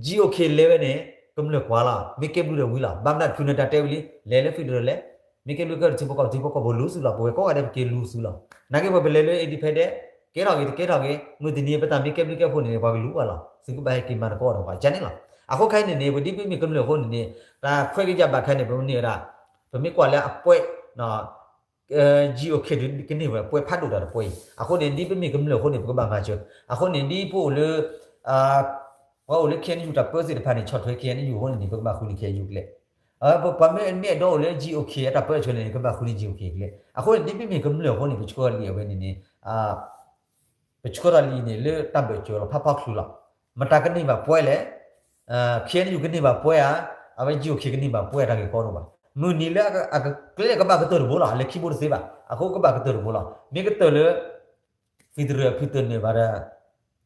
GOK လဲၤဝဲန့ၣ် ကမျၢၢ်ကွၢ်လီၤ. မ့ၢ်ကဲဘျုးဒီးဝံၤလီၤ. ဘၣ်မနုၤဖုနၢၤဒါတဲဝံၤလံ လဲၤလၢ federal လဲၤ, မ့ၢ်ကဲဘျုးကဲထီၣ်ထံဖိကီၢ်ဖိ ထံဖိကီၢ်ဖိလူၤသုးလီၤ. ပဝဲကိးဂၤဒဲးပက့ၤလူၤသုးလီၤ. နာ်က့ပှၤပလဲၤလၢ independent ကဲထီၣ်ဂ့ၤ တကဲထီၣ်ဂ့ၤ မုၢ်တနံၤပတၢ်မ့ၢ်ကဲဘျုးကဲဖှိၣ်န့ၣ် ပှၤကလူၤဝဲလီၤ. သုကဘၣ်ဟဲက့ၤမၤသကိးဒီးပှၤကန့ၣ်လီၤ. အဃိခဲအံၤန့ၣ်န့ၣ် ပဒ်ပမ့ၢ်ကမျၢၢ်အဃိန့ၣ်န့ၣ် တၢ်ခွဲးကယၢ်ဘၣ်ခဲန့ၣ် ပမ့ၢ်ဝဲဒၣ် ပမ့ၢ်ကွၢ်လၢအပွဲ GOK ကန့ၢ်ဝဲပွဲဖးဒိၣ်တၢ်တပွဲအံၤ အဃိန့ၣ် ဒ်ပမ့ၢ်ကမျၢၢ်အဃိန့ၣ် ပကဘၣ်မၤစၢၤ. အဃိန့ၣ် ဒ်ပအိၣ်လၢ ပှၤအိၣ်လၢ KNU တၢ်ပၢသ့ၣ်တဖၣ်န့ၣ် ဆီၣ်ထွဲ KNU အဃိန့ၣ်န့ၣ် ပကဘၣ်ဃုန့ၢ် KNU ကျဲ ပှၤမ့ၢ်မ့ၢ်အဲၣ်ဒိးအိၣ်လၢ GOK အတၢ်ပၢဆှၢန့ၣ် ကဘၣ်ဃုန့ၢ် GOK ကျဲ. အဃိန့ၣ် ဒ်ပမ့ၢ်ကမျၢၢ်အဃိန့ၣ် ပဆှၢလံာ်အဝဲန့ၣ်န့ၣ် ပဆှၢထီၣ်လံာ်န့ၣ် လၢတၢ်ဘၢၣ်စၢၤလီၤဖးဖီချုးလီၤ. မတၤကန့ၢ်ဘၣ်ပှဲၤလဲၣ်, KNU ကန့ၢ်ဘၣ်ပှဲၤဧါ, အဝဲ GOK ကန့ၢ်ဘၣ်ပှဲၤ တၢ်ဂ့ၢ်ကီဒိၣ်ဘၣ်. မုၢ်နံၤလၢအကကျဲကဘၣ်ကတၢၢ်တဘိလီၤ, အလဲၤခံဘိတသ့ဘၣ်, အဃိကဘၣ်ကတၢၢ်တဘိလီၤ. မ့ၢ်ကတၢၢ်လၢ federal အဖုတၢၢ်န့ၣ်ဘၣ်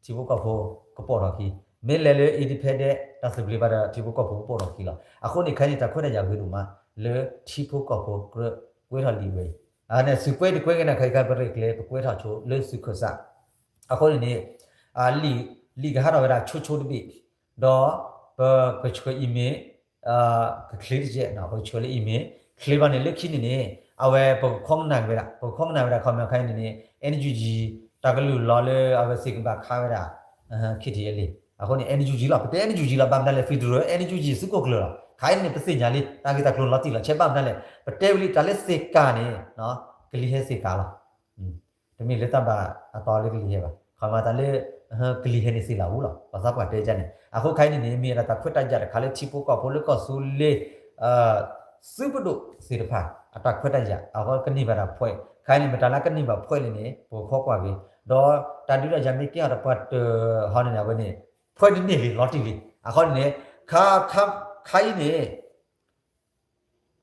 ဒီး ထံဖိကီၢ်ဖိကပိာ်ထီၣ်ခံ, မ့ၢ်လဲၤလၢ independent တၢ်သဘျ့ဘၣ်ဒီး ထံဖိကီၢ်ဖိကပိာ်ထီၣ်ခံလီၤ. အဃိန့ၣ် ခဲအံၤန့ၣ် တၢ်ခွဲးတၢ်ယာ်ဂ့ၤဒိၣ်မး လၢထံဖိကီၢ်ဖိကြၢးကွဲးထီၣ်လံာ်ဝဲအံၤ, အန့ၣ် သုကွဲးတကွဲးက့ၤန့ၣ် ခဲအံၤခဲအံၤပရဲၣ်ကျဲၤ ပကွဲးထီၣ်ဆိလၢသုခၢၣ်စး. အဃိန့ၣ်န့ၣ် လံာ်ကဟးထီၣ်ဝဲဒၣ်ဆိဆိတဘ့ၣ်, ဒီးပကဆှၢ email ကချ့တကဲး, ပကဆှၢလၢ email ချ့ဘၣ်န့ၣ် လၢခံန့ၣ်န့ၣ် အဝဲပကခီကနၣ်ဝဲဒၣ်, ပကခီကနၣ်ဝဲဒၣ် ခီမီ ခဲအံၤန့ၣ်န့ၣ် NUG တၢ်ကလုၢ်လီၤလၢအဝဲသ့ၣ်ကဘၣ်ခးဝဲဒၣ် KTLA အဃိန့ၣ် NUG လီၤ. ပတဲ NUG လီၤ ဘၣ်မနုၤလဲၣ် federal NUG သုးခိၣ်ကျၢၢ်လီၤ. ခဲအံၤန့ၣ် ပသ့ၣ်ညါလံ တၢ်ဂ့ၢ်တၢ်ကျိၤလီၤတံၢ်လီၤဆဲး ဘၣ်မနုၤလဲၣ် ပတဲဝံၤလံ တၢ်လၢသ့ၣ်ကးန့ၣ် ကလံၤဟဲသ့ၣ်ကးလီၤ. တမ့ၢ်လၢတၢ်ဘၣ်အသီလၢကလံၤဟဲဘၣ်, ခီမီ တၢ်လၢ ကလံၤဟဲန့ၣ်သ့ၣ်လၢအူလီၤ. ပှၤသးပှၢ်တဲဒ်န့ၣ် အဃိခဲအံၤန့ၣ်န့ၣ် မ့ၢ်ဝဲဒၣ်တၢ်ခွဲးတၢ်ယာ်တခါလၢထံဖိကီၢ်ဖိလၢကီၢ်သူလ့ၤ သုးပဒိၣ်သ့ၣ်တဖၣ် အတၢ်ခွဲးတၢ်ယာ် အဃိကန့ၢ်ဘၣ်ဒၣ်ပှဲၤ, ခဲအံၤန့ၣ် မတၤလၢကန့ၢ်ဘၣ်ပှဲၤလံန့ၣ် ပကခိးကွၢ်က့ၤ, ဒီးတၢ်ဒုးတၢ်ယၤမ့ၢ်ကဲထီၣ်တပှၢ်တၢၢ်ဟီန့ၣ်န့ၣ် အဝဲန့ၣ် ပှဲၤတန့ၢ်လံ လီၤတံၢ်လံ. အဃိန့ၣ်န့ၣ် ခါ ခါ ခါအံၤန့ၣ်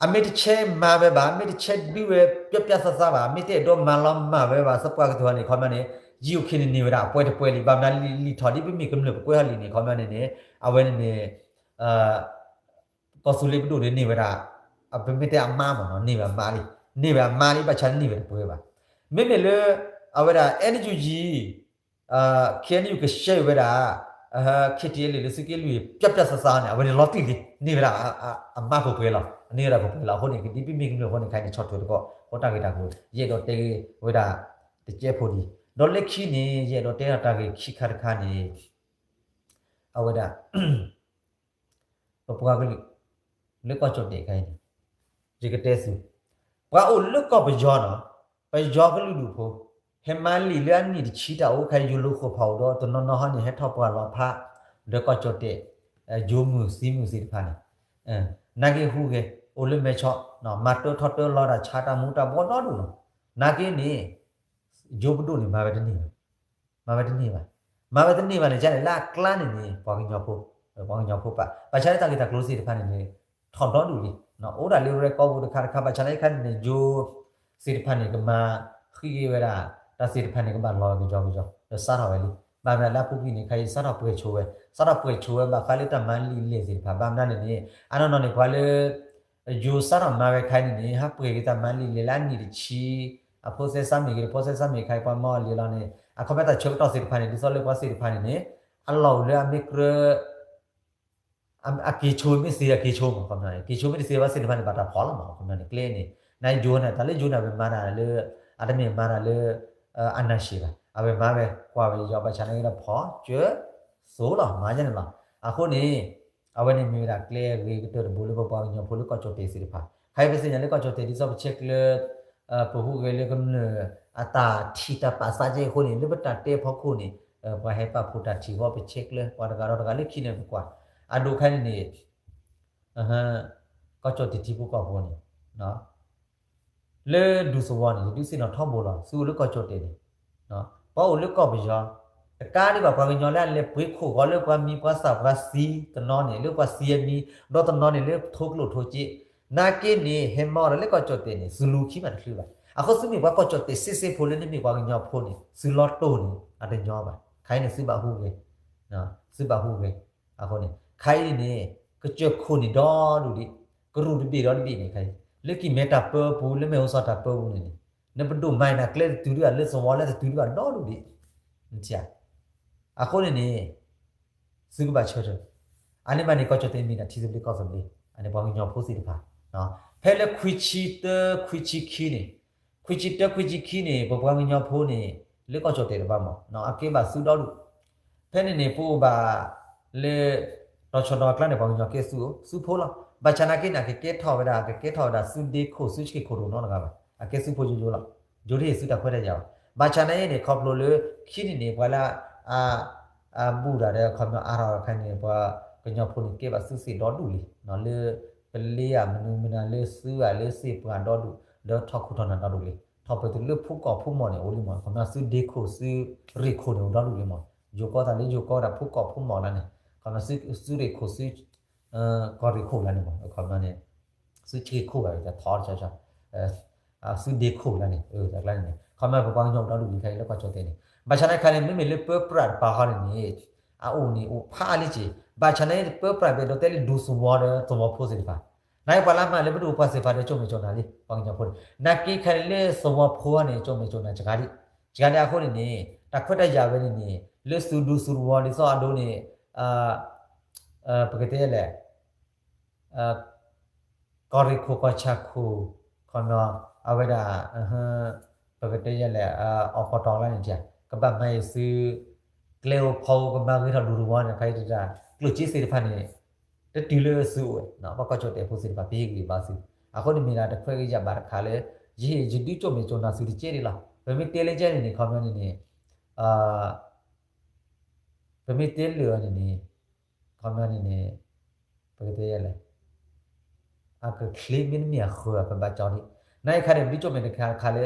အမ့ၢ်တဆဲးမၤဝဲဘၣ်, မ့ၢ်တဆဲးဒုးဝဲ ပျီပျီသးသးဘၣ်, မ့ၢ်တအဲၣ်ဒိးမၤလီၤမၢ်ဝဲဘၣ် သပှၢ်ကတၢၢ်န့ၣ် ခီမီန့ၣ် GOK န့ၣ်န့ၢ်ဝဲဒၣ်အပှဲၤတပှဲၤလံ. ဘၣ်မနုၤလံ လံာ်ထီၣ်ဒ်ပမ့ၢ်ကမျၢၢ်ပကွဲးထီၣ်လံာ်န့ၣ် ခီမီန့ၣ်န့ၣ် အဝဲန့ၣ်န့ၣ် ကီၢ်သူလ့ၤပဒိၣ်န့ၣ်န့ၢ်ဝဲဒၣ် ပမ့ၢ်တဲအမါမ့ၢ်နီၤ န့ၢ်ဝဲအမါလံ, န့ၢ်ဝဲအမါလံ ဘၣ်ဆၣ်န့ၢ်ဝဲတပှဲၤဘၣ်. မ့မ့ၢ်လၢ အဝဲဒၣ် NUG KNU ကရှဲဝဲဒၣ် KTLA လၢသုးက့လွံၢ် ပျီပျီသးသးန့ၣ် အဝဲန့ၣ်လီၤတံၢ်လံ, န့ၢ်ဝဲဒၣ် အမါပှဲၤပှဲၤလီၤ, န့ၢ်ဝဲဒၣ်ပှဲၤပှဲၤလီၤ. အဃိန့ၣ် ဒ်ပမ့ၢ်ကမျၢၢ်အဃိန့ၣ် ခဲအံၤန့ၣ် ဆီၣ်ထွဲတက့ၢ် ဃိတၢ်ဂ့ၢ်တၢ်ကျိၤ ယအဲၣ်ဒိးတဲဝဲဒၣ် တကဲဖိဒံး, ဒီးလၢခံန့ၣ် ယအဲၣ်ဒိးတဲတၢ်ဂ့ၢ်ခံခါတခါန့ၣ် အဝဲဒၣ် ပပှၤကလုာ် လၢကီၢ်ကၠီၣ်တဲာ်ခဲအံၤန့ၣ် ယကတဲသု, ပှၤအိၣ်လၢကီၢ်ပယီၤနီၤ, ပယီၤကလုာ်ဒူၣ်ဖိ ဟဲမၤလံာ်လၢအနံၣ်တဆံတၢ်အိၣ်ခဲအံၤ ယိၤလိဃိာ်ဖးအိၣ်ဒီး တနီၤနီၤဟီန့ၣ် ဟဲထီၣ်ပှၢ်လီၤဖး ဒီးကီၢ်ကၠီၣ်တဲာ် ယိၤမုၢ်သံမုၢ်သ့ၣ်တဖၣ်န့ၣ် နာ်က့ဟူးဂဲၤ အိၣ်လၢမဲာ်ဆီး မၤတၢထီၣ်တၢလီၤတၢ်ဆါတၢ်မူၤတၢ်ဘှီဒီဒူၣ်လီၤ. နာ်က့န့ၣ် ယိၤပဒိၣ်န့ၣ် မၤဝဲတန့ၢ်ဘၣ်, မၤဝဲတန့ၢ်ဘၣ်, မၤဝဲတန့ၢ်ဘၣ်န့ၣ် ကန့ၣ်လၢအကျါန့ၣ်န့ၣ် ပှၤကညီဖိ, ပှၤကညီဖိပာ် ဘၣ်ဆၣ်လၢတၢ်ဂ့ၢ်တၢ်ကျိၤသ့ၣ်တဖၣ်န့ၣ်န့ၣ် ထီၣ်ဒီဒူၣ်လံ, အိၣ်ဒၣ်လၢ record တခါတခါ ဘၣ်ဆၣ်နာ်က့ခါန့ၣ်န့ၣ် ယိၤသ့ၣ်တဖၣ်န့ၣ် ကမၤဃံးက့ၤဝဲဒၣ် တၢ်သ့ၣ်တဖၣ်န့ၣ် ကဘၣ်လီၤကယီကယီ ဒီးစးထီၣ်ဝဲလံ. ဘၣ်မနုၤလၢအပူၤကွံာ်န့ၣ် ခဲအံၤစးထီၣ်ပှဲၤဆိဝဲ, စးထီၣ်ပှဲၤဆိဝဲ ဘၣ်ဃးလၢတၢ်မၤလံာ်လဲၢ်သ့ၣ်တဖၣ် ဘၣ်မနုၤန့ၣ်န့ၣ် အနီၢ်နီၢ်န့ၣ် ပှၤလၢ ယိၤစးထီၣ်မၤဝဲခါအံၤန့ၣ်န့ၣ် ဟးပှဲၤက့ၤတၢ်မၤလံာ်လဲၢ်လၢအနံၣ်တဆံ အဖိသဲစးမ့ၢ်ဂ့ၤ ဖိသဲစးမ့ၢ်ဂ့ၤခါအံၤ ပှၤမၤအီၤလံာ်လီၤန့ၣ် အခီပညီတၢ်ဆၢကတီၢ်သ့ၣ်တဖၣ်န့ၣ် ဒ်သိးလၢပှၤသ့ၣ်တဖၣ်န့ၣ်န့ၣ် အလီၢ်အိၣ်လၢအမ့ၢ်ကြၢး အက့ၤဆိမ့ၢ်သ့ အက့ၤဆိမး ခီပညီန့ၣ် က့ၤဆိမ့ၢ်တသ့ဘၣ်သ့ၣ်တဖၣ်န့ၣ် ဘၣ်တၢ်ဖီၣ်လီၤမး ခီပညီန့ၣ် ကျဲန့ၣ် နယိၤန့ၣ် တၢ်လၢယိၤန့ၣ် အဝဲမၤတၢ်လၢ အတမ့ၢ်မၤတၢ်လၢ အနၢ်ရှ့ၣ်ဘၣ် အဝဲမၤဝဲ ကွၢ်ဝဲယီၤ ဘၣ်ဆၣ်န့ၣ်ဒီးဖီၣ် ကၢ သိလီၤ မၤယဲန့ၣ်လီၤ. အဃိန့ၣ် အဝဲန့ၣ်မ့ၢ်ဝဲဒၣ်ကျဲဂ့ၤကတၢၢ်တဘိလၢ ပပှၤကညီဖိလၢကီၢ်ကၠီၣ်တဲာ်သ့ၣ်တဖၣ် ခဲအံၤပသ့ၣ်ညါလၢကီၢ်ကၠီၣ်တဲာ် ဒ်သိးပဆဲးကျၢ ပဟူးဂဲၤလၢကမျၢၢ်အတၢ်ထံၣ်တၢ်ပာ်သးကဲအံၤအဃိန့ၣ် လၢပတၢ်တဲဖီခိၣ်န့ၣ် ပှၤဟဲပာ်ဖှိၣ်တၢ်ထံၣ်အဂီၢ် ပဆဲးကျၢ ပှၤတဂၤဒီးတဂၤလၢခံန့ၣ်ပကွၢ် အဒိခဲအံၤန့ၣ်န့ၣ် ကီၢ်ကၠီၣ်တဲာ်ထံဖိကီၢ်ဖိန့ၣ် လၢဒူသဝီန့ၣ် ယဒုးသ့ၣ်နီၣ်ထီဘိလီၤ သုအိၣ်လၢကီၢ်ကၠီၣ်တဲာ်န့ၣ် ပှၤအိၣ်လၢကီၢ်ပယီၤ တကးဒံးဘၣ်ပှၤကညီလၢအလဲၤပှ့ၤခိၣ်ဃီလၢပှၤမံပှၤသၣ်ပှၤသံတနီၤန့ၣ် လၢပှၤသံအမံၤ ဒီးတနီၤန့ၣ်လၢထိကျိၣ်ထိစ့ နာ်က့န့ၣ် ဟဲမၤအီၤဒီးလၢကီၢ်ကၠီၣ်တဲာ်န့ၣ် သုလူၤခံဘၣ်တချုးဘၣ်. အဃိသုမ့ၢ်ပှၤကီၢ်ကၠီၣ်တဲာ်စ့စ့ဖိလၢနမ့ၢ်ပှၤကညီဖိန့ၣ် သုလီၤတိၢ်န့ၣ် အတညီဘၣ်. ခဲအံၤန့ၣ် သုဘၣ်ဟူးဂဲၤ သုဘၣ်ဟူးဂဲၤ အဃိန့ၣ် ခဲအံၤန့ၣ် ကစၢၢ်ခိၣ်န့ၣ်ဒီဒူၣ်ဒံး ကရူၢ်တဘ့ၣ်ဒီတဘ့ၣ်န့ၣ် ခဲအံၤ လၢကံၢ်မဲတၢ်ပၢပူၤ လၢမဲၢ်ဟိစီၤတၢ်ပၢပူၤန့ၣ်န့ၣ် နပဒိၣ်မၤနၢၤကျဲတတုၤဒံးဘၣ် လၢသဝီလၢတတုၤဒံးဘၣ်ဒီဒူၣ်ဒံး နထံၣ်ဧါ. အဃိန့ၣ်န့ၣ် သုကဘၣ်ဆၢထၢၣ် အန့ၣ်ဘၣ်န့ၣ် ကီၢ်ကၠီၣ်တဲာ်မ့ၢ်ဒၣ်ထံသဘျ့ကီၢ်သဘျ့ အန့ၣ်ပှၤကညီဖိသ့ၣ်တဖၣ် ဖဲလၢခွံဆံတၢ ခွံဆံခံန့ၣ် ခွံဆံတၢ ခွံဆံခံန့ၣ် ပပှၤကညီဖိန့ၣ် လၢကီၢ်ကၠီၣ်တဲာ်တဘၣ်မး အကဲဘၣ်သုဒီဒူၣ် ဖဲန့ၣ်န့ၣ် ပအိၣ်ဘၣ်လၢ တီၤဆီၣ်ဒီအကျါန့ၣ် ပှၤကညီကဲသုအိၣ် သုဖိလီၤ. ဘၣ်ဆၣ်နာ်က့န့ၣ် အကကဲထီၣ်ဝဲဒၣ် အကကဲထီၣ်ဝဲဒၣ်သုဒ့ခိၣ် သုဆ့ၣ်ခိၣ်တအိၣ်နီတဂၤဘၣ်. အကဲသုဖိယိယိလီၤ. ယိတဟ့ၣ်သုတၢ်ခွဲးတၢ်ယာ်ဘၣ်. ဘၣ်ဆၣ်နာ်က့န့ၣ် ခီဖျိလၢ ခံန့ၣ်န့ၣ် ပှၤလၢ အဘူၣ်တၢ်ဒီး ခီပညီအါထီၣ်ခဲအံၤန့ၣ် ပှၤကညီဖိန့ၣ် ကဲဘၣ်သုသ့ၣ်ဒီဒူၣ်လံ လၢ ပလ့ဧါ မနုၤမနုၤလၢသုဧါ လၢစ့ပှၤဒီဒူၣ် လၢထီၣ်ခိၣ်ထီၣ်နၢ်ဒီဒူၣ်လံ. ထီၣ်ပတုၤလၢဖုကိၢ်ဖုမိၢ်န့ၣ် အိၣ်လံမး. ခီပညီသုဒ့ခိၣ်သုရ့ၣ်ခိၣ်န့ၣ် အိၣ်ဒီဒူၣ်လံမး. ယိၤကီၢ်သးလၢယိၤကီၢ်ဒၣ် ဖုကိၢ်ဖုမိၢ်လၢန့ၣ် ခီပညီသုရ့ၣ်ခိၣ်သု ကီၢ်ရ့ၣ်ခိၣ်လၢန့ၣ်မး. ခီပညီန့ၣ် သုဆ့ခိၣ်ဘၣ် တထီတဆီဆီ သုဒ့ခိၣ်လၢန့ၣ် တၢ်ကျါန့ၣ်န့ၣ် ခီပညီပပှၤကညီအိၣ်ဒီဒူၣ်လံခဲအံၤလၢကီၢ်ကၠီၣ်တဲာ်န့ၣ်. ဘၣ်ဆၣ်သနာ်က့န့ၣ် မ့မ့ၢ်လၢပၢပြးတပၤဃီန့ၣ်န့ၣ် အအိၣ်န့ၣ်အိၣ်ဖးလံက့ၤ. ဘၣ်ဆၣ်သနာ်က့ ပၢပြးဘၣ်ဒီးတဲလၢဒူသဝီဒီး သဝီဖိသ့ၣ်တဖၣ် နာ်က့ပှၤလၢအမၤလၢပဒိၣ်ပှၤသ့ၣ်တဖၣ်ဒီး ကၠိၣ်မဲာ်ကၠိၣ်နါလံ ပှၤကညီဖိန့ၣ်. နာ်က့ခဲအံၤလၢသဝီဖိန့ၣ် ကၠိၣ်မဲာ်ကၠိၣ်နါစှၤလံ. စှၤလံအဃိန့ၣ်န့ၣ် တၢ်ခွဲးတၢ်ယာ်ဝဲန့ၣ်န့ၣ် လၢသုဒူသုသဝီ ဒ်သိးအဒိန့ၣ် ပကတဲလဲၣ် ကီၢ်ရ့ၣ်ခိၣ်ကီၢ်ဆၣ်ခိၣ် ခီပညီ အဝဲဒၣ် ပကတဲယဲလဲၣ် အီၣ်ကီၢ်တီၢ်လၢန့ၣ် ကဘၣ်မၤအံၤသု ကျဲဧိၤဖီဧိၤ ကမၤဂ့ၤထီၣ်ဒူသဝီန့ၣ် ခါအံၤတၢ် ကျိၣ်စ့သ့ၣ်တဖၣ်န့ၣ် တတုၤလၢသုအိၣ်ဝဲ ပှၤကီၢ်ကၠီၣ်တဲာ်ဖိသ့ၣ်တဖၣ် ပဟ့ၣ်ဂံၢ်ဘါသု. အဃိန့ၣ်မ့ၢ်ဒၣ်တၢ်ခွဲးတၢ်ယာ်ဘၣ်တခါလၢ ယဟ့ၣ်ယဒုးကၠိၣ်မဲာ်ကၠိၣ်နါသုတကဲဒ်လီၤ. ပမ့ၢ်တဲလၢကဲန့ၣ်န့ၣ် ခီပညီန့ၣ်န့ၣ် ပမ့ၢ်တဲလၢာ်အီၤန့ၣ်န့ၣ် ခီပညီန့ၣ်န့ၣ် ပကတဲယဲလဲၣ် အကချ့မ့တမ့ၢ်အဃၢၤ ပဘၣ်ကၠီဒံး. နာ်က့ခါန့ၣ် ပဒုးကၠိၣ်မဲာ်တခါတခါလၢ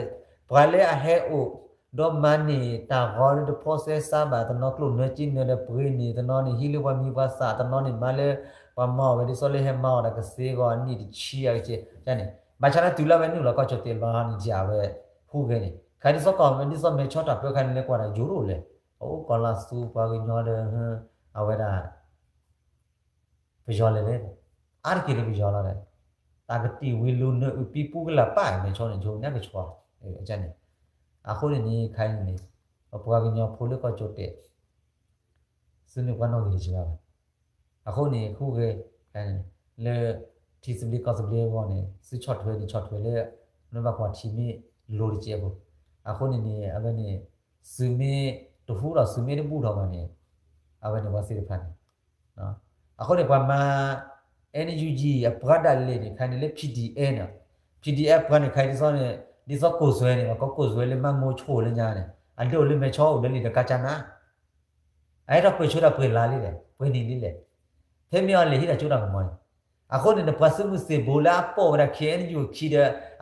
ပှၤလၢအဟဲအိၣ် ဒီးမၤန့ၢ်တၢ်ဂီၤလၢတဖိးစဲစါဘၣ် တနီၤကျိၣ်နၢက့နၢဒီးပှ့ၤန့ၢ် တနီၤန့ၣ်ဟံးလၢပှၤမံၤပှၤသၣ် တနီၤန့ၣ်မၤလၢ ပှၤမၤအီၣ်ဝဲဒ်သိးလၢဟဲမၤအီၣ်တၢ်ကသ့အဂီၢ်အနံၣ်တဆံအကကဲန့ၣ် ဘၣ်ဆၣ်န့ၣ်တုၤလၢအဝဲနုာ်လီၤကီၢ်ကၠီၣ်တဲာ်လီၤန့ၣ် ယဝဲဟူးဂဲၤန့ၣ် ခါဒ်သိးကီၢ် ဒ်သိးမဲာ်ဆီတၢ်ပၢခါန့ၣ် လဲၤကွၢ်ဒၣ်ယိၤဒိၣ်လဲၣ် အအိၣ်ကီၢ်လၢသူပှၤကညီဒီး အဝဲဒၣ် ပယီၤလဲၤလဲၣ် အါတက့ၢ်လၢပယီၤလီၤဒီး တၢ်ကတံာ်ဝံၤလူၤနၢအုၣ်ပံပူကလၢ်ပၢ် မဲာ်ဆီန့ၣ် ဆိကနၣ်ကဆှီ အန့ၣ် အဃိန့ၣ်န့ၣ် ခါအံၤန့ၣ် ပပှၤကညီဖိလၢကီၢ်ကၠီၣ်တဲာ် သုန့ၣ်ပှၤနီၣ်ဂံၢ်တစှၤဘၣ်. အဃိန့ၣ် ဟူးဂဲၤ လၢ ထံသဘျ့ကီၢ်သဘျ့အဂီၢ်န့ၣ် သုဆီၣ်ထွဲန့ၣ် ဆီၣ်ထွဲလၢ နဘၣ်ကွၢ်ထံမ့ၢ်လိၤတကဲးဖိ အဃိန့ၣ်န့ၣ် အဝဲန့ၣ် သုမ့ၢ်တဟူဒီးသုမ့ၢ်တဘူၣ်ထီၣ်ဘၣ်န့ၣ် အဝဲန့ၣ်ပှၤသ့ၣ်တဖၣ်န့ၣ် အဃိန့ၣ် ပှၤမၤ NUG အပှၤဒၣ်လဲာ်န့ၣ် ခါန့ၣ်လၢ PDF န့ၣ် PDF ပှၤန့ၣ် ခါဒ်သိးန့ၣ် ဒ်သိးကိၣ်စွဲန့ၣ် ပှၤကိးကိၣ်စွဲလၢမၤမိၢ်ဆိၣ်လၢညါန့ၣ် အဒိၣ်လၢမဲာ်ဆီအိၣ်ဒီးလံာ်ဒီးကါကၢ်နါ အဟဲထီၣ်ပၢၢ်ဆၢတၢ်ပှ့ၤလါလံလဲၣ် ပှ့ၤနံၣ်လံလဲၣ် ဖဲမ့ၢ်အီၤလဲၤဟံးတၢ်ကၠိတၢ်ကမီၤန့ၣ် အဃိန့ၣ် နပှၤသုးမုၢ်သ့ၣ်ဘိလၢအပိာ်ဝဲဒၣ် KNU အခံဒီး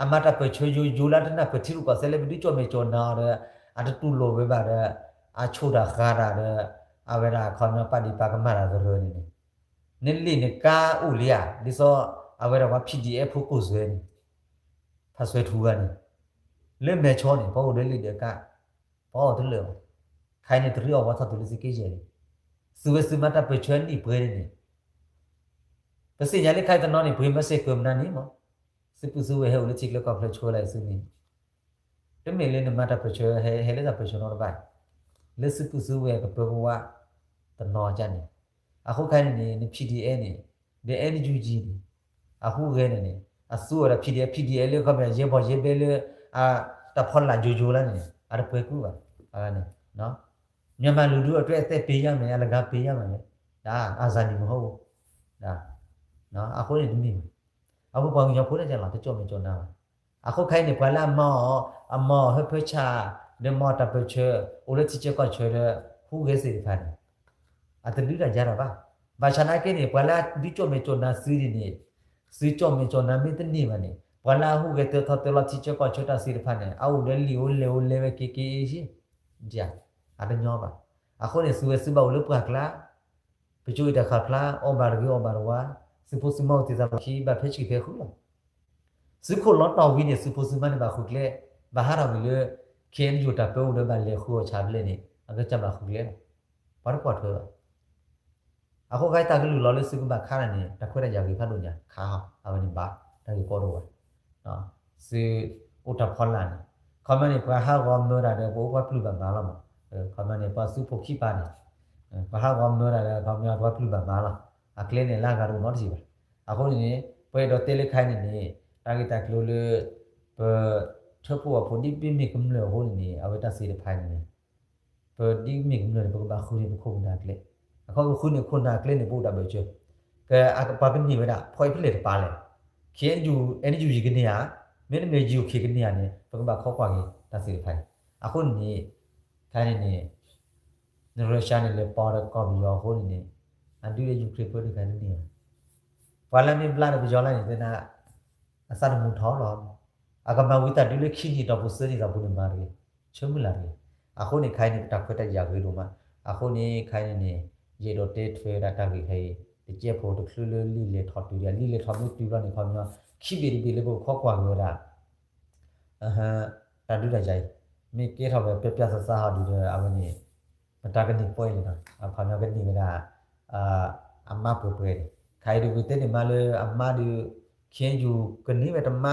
အမၤတၢ်ပၢၢ်ဆၢယိယိလၢတနၢ်ပၢၢ်ထံရူၢ်ကီၢ်သဲးလၢပဒုးကၠိၣ်မဲာ်ကၠိၣ်နါအီၤဒီး အတတူၢ်လိာ်ဝဲဘၣ်ဒီး အဆိၣ်တၢ်ဃါတၢ်ဒီး အဝဲဒၣ်ခီပညီပာ်ဒံးပာ်ကမၣ်တၢ်ကရၢန့ၣ်န့ၣ် နလံာ်နကါအိၣ်လံဧါ ဒ်သိး အဝဲဒၣ်ပှၤ PDF ဖိကိၣ်စွဲန့ၣ် ဖးစွဲထူဂၤန့ၣ် လၢမဲာ်ဆီန့ၣ် ပှၤအိၣ်ဒီးလံာ်ဒီးကါ ပှၤအီၣ်တလၢာ်ဘၣ် ခါအံၤန့ၣ် တရံးအီၣ်ပှၤထီၣ်တုၤလၢသုးက့ယဲၢ်န့ၣ် သုဝဲသုမၤတၢ်ပၢၢ်ဆၢနံၣ်ပှဲၤန့ၣ်န့ၣ် ပသ့ၣ်ညါလၢခါအံၤတနီၤန့ၣ် ပှ့ၤမ့ၢ်စ့ၢ်ကီးမနုၤန့ၣ်မး သုးပုၢ်သုးဝဲၢ်ဟဲအိၣ်လၢထံချၢကီၢ်ချၢဆိဝဲဒၣ်အံၤသုန့ၣ် တမ့ၢ်လၢနမၤတၢ်ပၢၢ်ဆၢ ဟဲဟဲလၢတၢ်ပၢၢ်ဆၢနီတဘ့ၣ် လၢသုးပုၢ်သုးဝဲၢ်ကပၢကဝါ တနီၤကၢ်န့ၣ် အဃိခါန့ၣ်န့ၣ် န PDF န့ၣ် ဒီး NUG န့ၣ် အဟူးဂဲၤန့ၣ်န့ၣ် အသူဝဲဒၣ် PDF PDF လၢခီပညီ ယဲၢ်ဘီၣ်ယဲၢ်ဘဲလၢ တၢ်ဖီလာ်ယိယိလၢန့ၣ် အတပှဲၤကူဘၣ် အန့ၣ် မြန်မာလူထုအတွက် အသက်ပေးရမယ် အလကားပေးရမယ် ဒါ အာဇာနည်မဟုတ်ဘူး အဃိန့ၣ်တမ့ၢ်ဘၣ် အဝဲပှၤကညီဖိန့ၣ်လီၤ တကၠိၣ်မဲာ်ကၠိၣ်နါဘၣ် အဃိခဲအံၤန့ၣ် ပှၤလၢအမၤအီၤ အမၤအီၤဟၢဖၢဆၣ် ဒီးမၤအီၤတၢ်ပၢၢ်ဆၢ အိၣ်လၢထံဆၢကီၢ်ဆၢဒီး ဟူးဂဲၤသ့ၣ်တဖၣ်န့ၣ် အတဒုးတၢ်ယါထီၣ်ဘၣ်. ဘၣ်ဆၣ်နာ်က့န့ၣ် ပှၤလၢအဒုးကၠိၣ်မဲာ်ကၠိၣ်နါသုန့ၣ်န့ၣ် သုကၠိၣ်မဲာ်ကၠိၣ်နါမ့ၢ်တန့ၢ်ဘၣ်န့ၣ် ပှၤလၢအဟူးဂဲၤတၢထီၣ်တၢလီၤထံဆၢကီၢ်ဆၢတၢ်သ့ၣ်တဖၣ်န့ၣ် အအိၣ်ဒီးလံာ်အိၣ်လဲၢ်အိၣ်လဲၢ်ဝဲက့ၤက့ၤအ့ၣ် အတညီဘၣ်. အဃိန့ၣ် သုဝဲသုဘၣ်အိၣ်လၢပှၢ်ကျါ ပကၠိအံၤတၢ်ခးဖျါ အီၣ်ဘၣ်တဂ့ၤအီၣ်ဘၣ်တဝါ သုဖိသုမါအိၣ်သ့ၣ်သးလီၢ်ခံ ဘၣ်ဖဲဆံးဖဲဃုလီၤ. သုးခိၣ်လီၤတီၢ်ဝံၤန့ၣ် သုးဖိသုးမါန့ၣ်ဘၣ်ဃုကျဲ, ဘၣ်ဟးထီၣ်ဝံၤလၢ ခ့ၣ်အဲၣ်ယူၣ် တၢ်ပၢအိၣ်ဒီးဘၣ်လဲၤဃုအီၣ်ဆၣ်ဖဲလဲၣ်န့ၣ် အကစၢ်ဘၣ်ဃုကျဲလီၤ. ပှၤတကွၢ်ထွဲဘၣ်. အဃိခဲအံၤတၢ်ကလုၢ်လီၤလၢသုကဘၣ်ခါတၢ်န့ၣ် တၢ်ခွဲးတၢ်ယာ်ဂ့ၤဖးဒိၣ်ညါ ခါဟီ အဝဲန့ၣ်ဘၣ် တၢ်ဂ့ၢ်ကီတအိၣ်ဘၣ်. သုအိၣ်တၢ်ဖီလာ်န့ၣ် ခီပညီန့ၣ် ပှၤဟးဂီၤမၢတၢ်ဒီး ပအိၣ်ပှၤပျုၢ်ဘၣ်မၤလီၤမး. ခီပညီန့ၣ် ပှၤသုးဖိခံပၤန့ၣ် ပှၤဟးဂီၤမၢတၢ်ဒီး ခီပညီပှၤပျုၢ်ဘၣ်မၤလီၤ. အကျဲန့ၣ် လၢအဂၤတအိၣ်နီတစဲးဘၣ်. အဃိန့ၣ်န့ၣ် ပအဲၣ်ဒိးတဲလၢခါအံၤန့ၣ်န့ၣ် တၢ်ဂ့ၢ်တၢ်ကျိၤလၢ ပထၢဖှိၣ်အီၤဖိဒ်ပမ့ၢ်ကမျၢၢ်အဃိန့ၣ်န့ၣ် အဝဲတၢ်သ့ၣ်တဖၣ်န့ၣ်န့ၣ် ပဒ်မ့ၢ်ကမျၢၢ်န့ၣ် ပကဘၣ်ဃုန့ၢ်ပခိၣ်ပနၢ်ကျဲ. အခီပညီဃုန့ၢ်ခိၣ်နၢ်ကျဲန့ၣ် ပအိၣ်တၢ်ဘၢၣ်စၢၤ ကပှၤကန့ၢ်ဝဲဒၣ် ဖီအံၤဖဲလဲၣ်တပၤလဲၣ်. ခ့ၣ်အဲၣ်ယူၣ် အဲၣ်ယူၣ် ယကန့ၢ်ဧါ, မ့တမ့ၢ် ယိၤခ့ၣ် ကန့ၢ်ဧါန့ၣ် ပကဘၣ်ခိးကွၢ်က့ၤတၢ်သ့ၣ်တဖၣ်အံၤ. အဃိန့ၣ်န့ၣ် ခဲအံၤန့ၣ်န့ၣ် နရၢၡါန့ၣ် လဲၤပီဒီးကီၢ်ပယီၤအဃိန့ၣ်န့ၣ် အဒုးလၢယူၤခရ့ၣ်ပၢတခါတန့ၢ်ဘၣ်. ပှၤလၢမ့ၢ်ဘျါဒီးပယီၤလၢန့ၣ်သ့ၣ်နၤ အသးတမုာ်ထီၣ်လီၤ. အကမၤဝံသးဒုလၢခံနံၣ်တီၢ်ပူၤသၢနံၣ်တီၢ်ပူၤန့ၣ်မၤတဂ့ၤ, ဆၢမုၢ်လၢ်တဂ့ၤ. အဃိန့ၣ်ခဲအံၤန့ၣ် ပတၢ်ခွဲးတၢ်ယာ်ဂ့ၤဒိၣ်မး. အဃိန့ၣ်ခဲအံၤန့ၣ်န့ၣ် ယအဲၣ်ဒိးတဲထွဲဝဲဒၣ်တၢ်ဂ့ၢ်ခဲအံၤ တကဲဖိတချုးလၢလံာ်လဲၢ်ထီၣ်တုၤဒီး လံာ်လဲၢ်ထီၣ်မ့ၢ်တုၤဘျီန့ၣ် ခီပညီ ခံဘ့ၣ်တဘ့ၣ်လၢပကခိးကွၢ်က့ၤဝဲဒၣ် တၢ်ဒုးတၢ်ယၤအံၤ မ့ၢ်ကဲထီၣ်ဝဲပျၢ်ပျၢ်သးသးဟီဒုးဒီး အဝဲန့ၣ် ပတၢ်ကန့ၢ်ပှဲၤလံနီၤ, အခီပညီကန့ၢ်ဝဲဒၣ် အမါပှဲၤပှဲၤန့ၣ် ခဲအံၤဒုးပတဲန့ၣ်မးလၢအမါဒုး ခ့ယုၢ်ကန့ၢ်ဝဲတမါ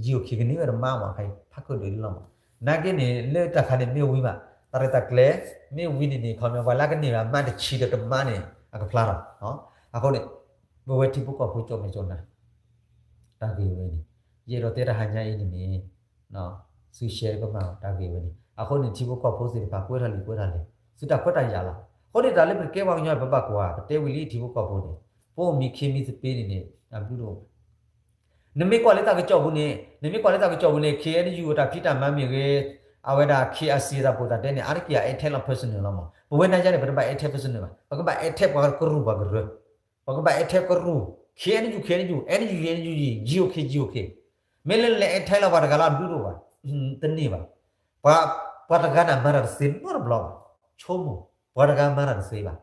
ယံၤအိၣ်ခ့ကန့ၢ်ဝဲတမါမး ခဲအံၤဖးခိၣ်ဒုးလီၤမး. နာ်က့န့ၣ် လၢတၢ်ခါန့ၣ်မ့ၢ်ဝံၤဘၣ် တၢ်ရဲၣ်တၢ်ကျဲၤ မ့ၢ်ဝံၤန့ၣ်န့ၣ် ခီပညီပှၤလၢကန့ၢ်ဝဲအမါတဆံဒီးတမါန့ၣ် အကဖျါထီၣ်. အဃိန့ၣ် ပဝဲထံဖိကီၢ်ဖိကၠီၣ်မဲာ်ကၠီၣ်နါ တၢ်ဂ့ၢ်ဝဲန့ၣ် ယအဲၣ်ဒိးတဲတၢ်ဟါညါအံၤန့ၣ်န့ၣ် သု share ကမၣ်တၢ်ဂ့ၢ်ဝဲန့ၣ် အဃိန့ၣ် ထံဖိကီၢ်ဖိသ့ၣ်တဖၣ် ကွဲးထီၣ်လံာ်ကွဲးထီၣ်လဲၢ် သုတၢ်ခွဲးတၢ်ယာ်လီၤ. အဃိန့ၣ်တၢ်လၢပကဲပှၤကညီ ပဘၣ်ကွၢ် ပတဲဝံၤလံထံဖိကီၢ်ဖိန့ၣ် ပအိၣ်မံခ့မံသပ့န့ၣ်န့ၣ် အဘျုးတအိၣ်ဘၣ်. နမ့ၢ်ကွၢ်လၢတၢ်ကစီၣ်ပူၤန့ၣ် နမ့ၢ်ကွၢ်လၢတၢ်ကစီၣ်ပူၤန့ၣ် ခ့အဲၣ်ယူၣ် အတၢ်ဖံးတၢ်မၤမ့ၢ်ဂ့ၤ အဝဲဒၣ် ခ့အစံၣ် အတၢ်ပိာ်တၢ်တဲန့ၣ် အါတက့ၢ်အ attack လီၤ personal လီၤမး. ပဝဲနၤယါန့ၣ် ပတဘၣ် attack personal ဘၣ်. ပကဘၣ် attack ပှၤကရူၢ်ပှၤကရၢ ပကဘၣ် attack ကရူၢ် ခ့အဲၣ်ယူၣ် ခ့အဲၣ်ယူၣ် အဲၣ်ယူၣ် အဲၣ်ယူၣ် ယံၤအိၣ်ခ့ ယံၤအိၣ်ခ့. မ့ၢ်လၢလဲၤ attack လီၤပှၤတဂၤလၢအဘျုးတအိၣ်ဘၣ် တန့ၢ်ဘၣ်. ပှၤတဂၤန့ၣ်မၤတၢ်တသ့နီတဘျီဘၣ်. ဆိကမိၣ် ပှၤတဂၤမၤတၢ်တသ့ဘၣ်.